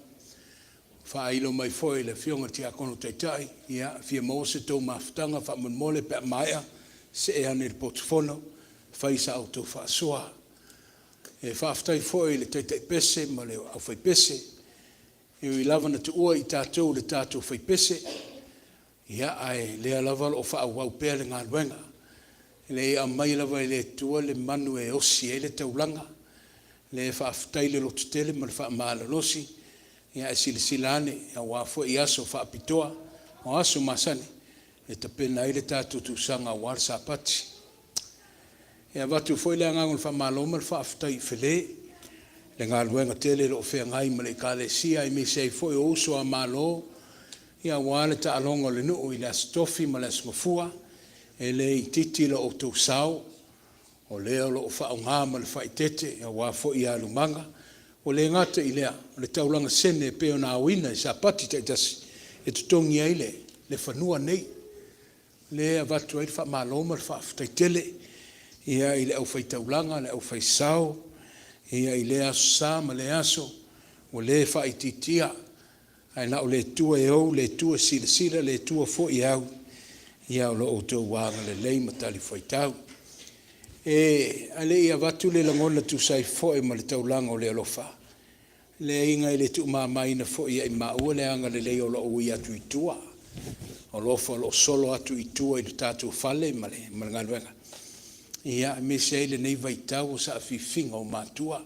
faailo mai foi e le Afioga i le Tiakono Taitai, ia, a fia maua se tou mafutaga faamolemole pe a maea, see ane i le potu fono e fai sa outou faasoa. E faafetai foi i le taitai pese ma le aufaipese, e ui lava ina tuua i tatou i le tatou faipese, ia, ae o lea lava o lo o faaauau pea le galuega. E leai, e aumai lava e le Atua le manu e osi ai le taulaga. O lea e faafetai le lototele ma le faamalolosi, ae silasila ane aua foi aso faapitoa o aso masani e tapena ai le tatou tuusaga aua le Sapati. E avatu foi le agaga o le faamalo ma le faafetai i Fele i le galuega tele o lo o feagai ma le Ekalesia aemaise ai foi o uso a Malo aua le taaloga o le nuu i le Aso Tofi ma le Aso Gafua. E le itiiti lo outou sao, o lea o lo o faaaoga ma le faaeteete aua foi alumaga. Ua le gata i lea, o le taulaga sene e pei ona aoina i Sapati taitasi e totogi ai le fanua nei. O lea e avatu ai le faamalo ma le faafetai tele i le aufaitaulaga, le aufaisao i lea Aso Sa ma lea aso, ua le faaitiitia, ae na o le Atua e ou, le Atua e silasila, le Atua foi e au o lo outou agalelei ma talifuaitau. A o le i avatu le lagona e tusa ai foi ma le taulaga o le alofa, leai e le tuumamaina foi ia i maua le agalelei o lo o ui atu i tua, alofa o lo o solo atu i tua i le tatou fale ma le galuega, aemaise ai lenei vaitau o saafiafiga o matua,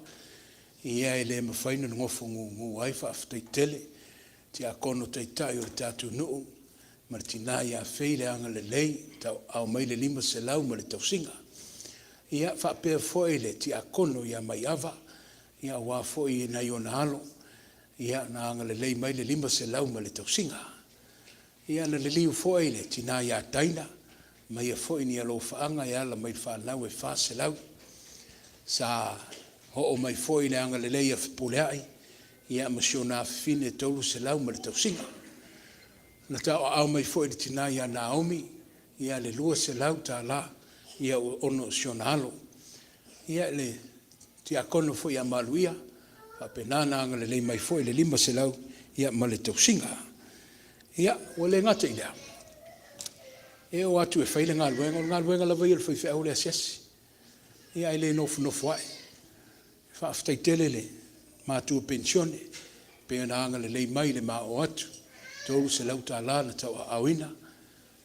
e le mafai ona nofo gugu ai. Faafetai tele. Tiakono Taitai o le tatou nuu ma le tina ia Fei le agalelei, tauaao mai le $500 ma le tausiga. Ia, faapea foi le Tiakono ia Maiava, ia aua foi nai ona alo, ia na agalelei mai le $500 ma le tausiga. Ia na liliu foi le tina ia Taina, aumaia foi ni alofaaga e ala mai i le fanau e $400. Sa oo mai foi le agalelei ia Fepuleai ma si ona afafine e $300 ma le tausiga. Na tauaao mai foi e le tina ia Naomi le $200 ona o si ona alo. Ia, le tiakono foi ia Maluia, e faapena ona agalelei mai foi i le $500 ma le tausiga. Ia, ua le gata i lea, e oo atu e fai le galuega, o le galuega lava ia a le faifeau o le asiasi, ae le nofonofo ai. Faafetai tele i le matua penisione pei ona agalelei mai i le ma oo atu, $300 na tauaaoina.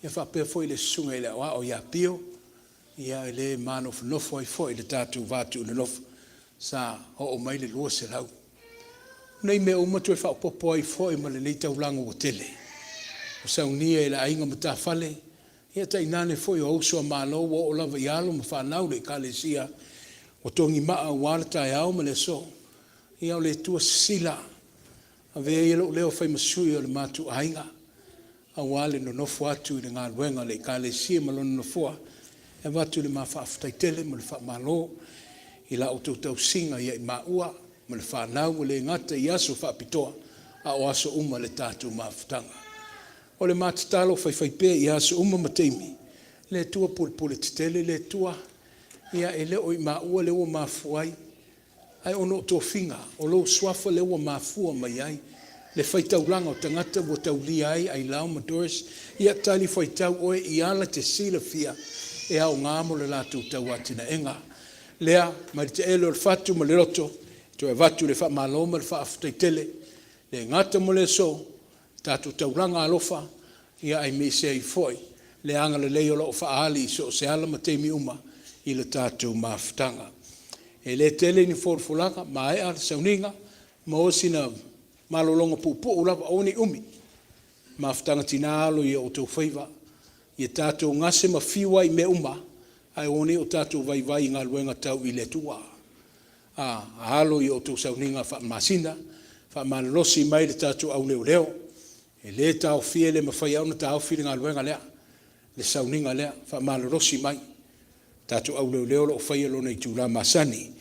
Ia faapea foi le susuga i le aoao ia Pio, e le manofonofo ai foi i le tatou va tuunonofo, sa oo mai le $200. O nei mea uma toe faaopoopo ai foi ma lenei taulaga ua tele ua saunia e le aiga matafale, ia tainane foi o uso a Malo ua oo lava i alo ma fanau i le Ekalesia ua togimaa aua le taeao ma le aso. Ia o le Atua sisila, avea ia lou leo e fai ma sui o le matou aiga aua le nonofo atu i le galuega a le Ekalesia ma lona nofoa, e avatu le ma faafetai tele ma le faamalo i la outou tausiga ia i maua ma le fanau, ua le gata i aso faapitoa a o aso uma o le tatou mafutaga. O le ma tatalo faifaipea i aso uma ma taimi, le Atua pulepule tetele le Atua, ia e le o i maua lea ua mafua ai, ae ona o tofiga, o lou Suafa lea ua mafua mai ai le faitaulaga o tagata ua taulia ai Ailao ma Doris. Ia talifuaitau oe i ala e te silafia e aoga mo le latou tauatinaeina. Lea, mai le taele o le fatu ma le loto, e toe avatu le faamalo ma le faafetai tele, e le gata mo le aso, le tatou taulaga alofa, aemaise ai foi le agalelei o lo o faaali i so o se ala ma taimi uma i le tatou mafutaga. E le tele ni folafolaga, maea le sauniga, maua sina malologa puupuu lava, aua ne i umi. Mafutaga tina, alo i o outou faiva, ia tatou gase ma fiu ai i mea uma, ae aua ne i o tatou vaivai i galuega tau i le Atua. A, alo i a outou sauniga faale-masina, faamalolosi mai le tatou au leoleo, e le taofia, e le mafai lava ona taofi le galuega lea, le sauniga lea, faamalolosi mai. Le tatou au leoleo o lo o faia lona itula masani.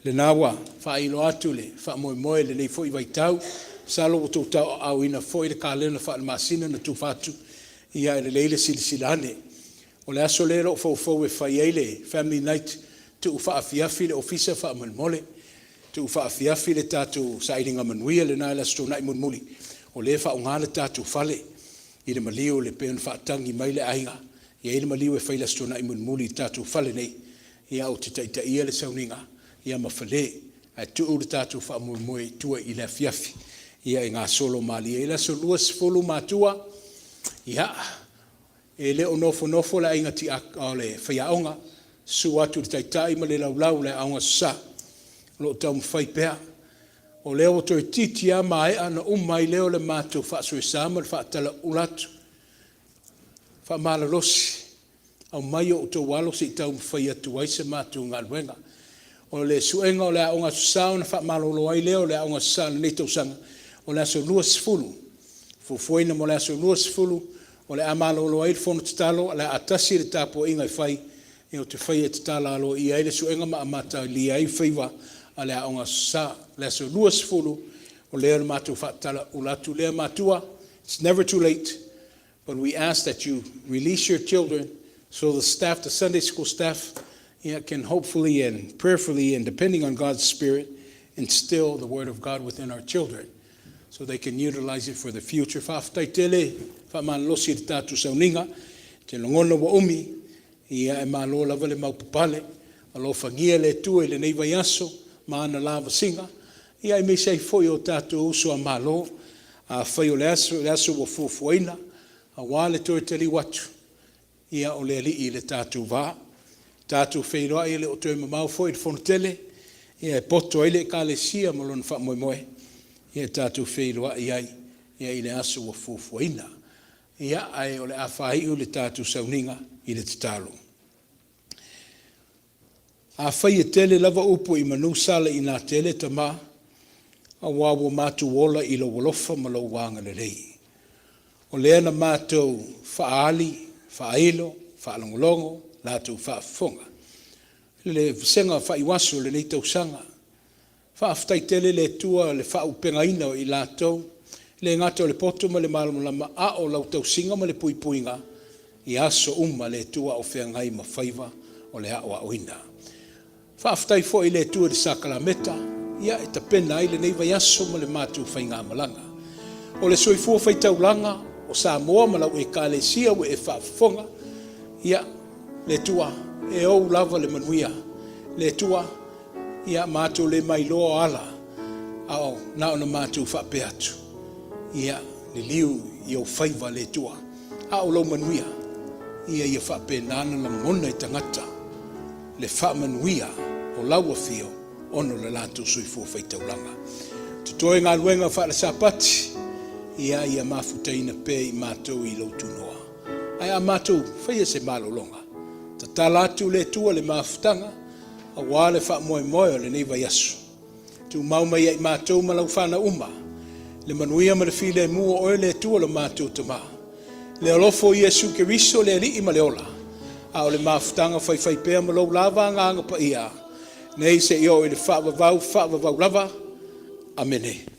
Lena ua faailoa atu le faamoemoe i lenei foi vaitau. Masalo ua outou tauaaoina foi le kalena faale-masina na tufa atu, ia e lelei le silasila ane. O le aso lea o lo o foufou e fai ai le family night, tuu faafiafi le ofisa faamolemole, tuu faafiafi le tatou sailiga manuia lena i le Aso Toonai mulimuli, o lea e faaaoga le tatou fale i le maliu e pei ona faatagi mai le aiga. E i ai le maliu e fai i le Aso Toonai mulimuli i le tatou fale nei, ou te taitaia le sauniga ma Fale, ae tuu le tatou faamoemoe i tua i le afiafi e gasolo malie ai. Le aso 20 matua, ia, e le o nofonofo le aiga o le faiaoga, susu atu i le taitai ma le laulau o le Aoga Aso Sa, o lo o taumafai pea. O lea ua toeitiiti lava maea ona uma ai lea o le matou faasoesa ma le faatalauula atu. Faamalolosi, aumai o outou alo se i taumafai atu ai se matou galuega. O le suega o le Aoga Aso Sa ona faamalolo ai lea o le Aoga Aso Sa i lenei tausaga, o le aso 20, fuafuaina mo le aso 20 o le a malolo ai le fono tatalo, o le a tasi le tapuaiga e fai, ou te faia e tatala aloaia ai le suega ma amatalia ai faiva a le Aoga Aso Sa. O le aso 20, o lea o le matou faatalauula atu lea matua, it's never too late, but we ask that you release your children so the staff, the Sunday school staff, can hopefully and prayerfully and depending on God's Spirit, instill the Word of God within our children so they can utilize it for the future. Faafetai tele, faamalolosi i le tatou sauniga, te lagona ua umi, ia e malo lava le maupapale. Alofagia le Atua i lenei vaiaso ma ana lavasiga, ia aemaise ai foi o tatou uso a Malo. Afai o le aso, le aso ua fuafuaina aua le toe taliu atu, ia o le Alii i le tatou va. Tatou feiloai e le o toe mamao foi le fono tele e poto ai le Ekalesia ma lona faamoemoe, ia tatou feiloai ai ia i le aso ua fuafuaina. Ia, ae o le a faaiu le tatou sauniga i le tatalo. Afai e tele lava upu i manu sala ina tele Tama, aua ua matou ola i lou alofa ma lou agalelei. O lea na matou faaali, faailo, faalogologo, latou faafofoga. Le vasega faaiuaso o lenei tausaga. Faafetai tele le Atua le faaauupegaina o i latou, e le gata o le poto ma le malamalama, a o lau tausiga ma le puipuiga i aso uma le Atua a o feagai ma faiva o le aoaoina. Faafetai foi i le Atua i le sakalameta, ia e tapena ai lenei vaiaso ma le matou faigamalaga. O le soifua faitaulaga o Samoa ma lau Ekalesia ua e faafofoga, ia, le Atua, e ou lava le manuia. Le Atua, ia matou le mailoa o ala, a o na ona matou faapea atu, ia, liliu i ou faiva le Atua, a o lou manuia, ia ia faapena ona lagona e tagata le faamanuia o lau afio ona o le latou soifua faitaulaga. Totoe galuega faale-Sapati, ia ia mafutaina pea i matou i lou tunoa. Ae a matou faia se malologa, tatala atu le Atua le mafutaga aua le faamoemoe o lenei vaiaso. Tumau mai ia i matou ma lau fanau uma le manuia ma le filemu o oe le Atua lo matou Tama, le alofa o Iesu Keriso le Alii ma le Ola, a o le mafutaga faifaipea ma lou lava Agaga Paia, nei seia oo i le faavavau, faavavau lava. Amene.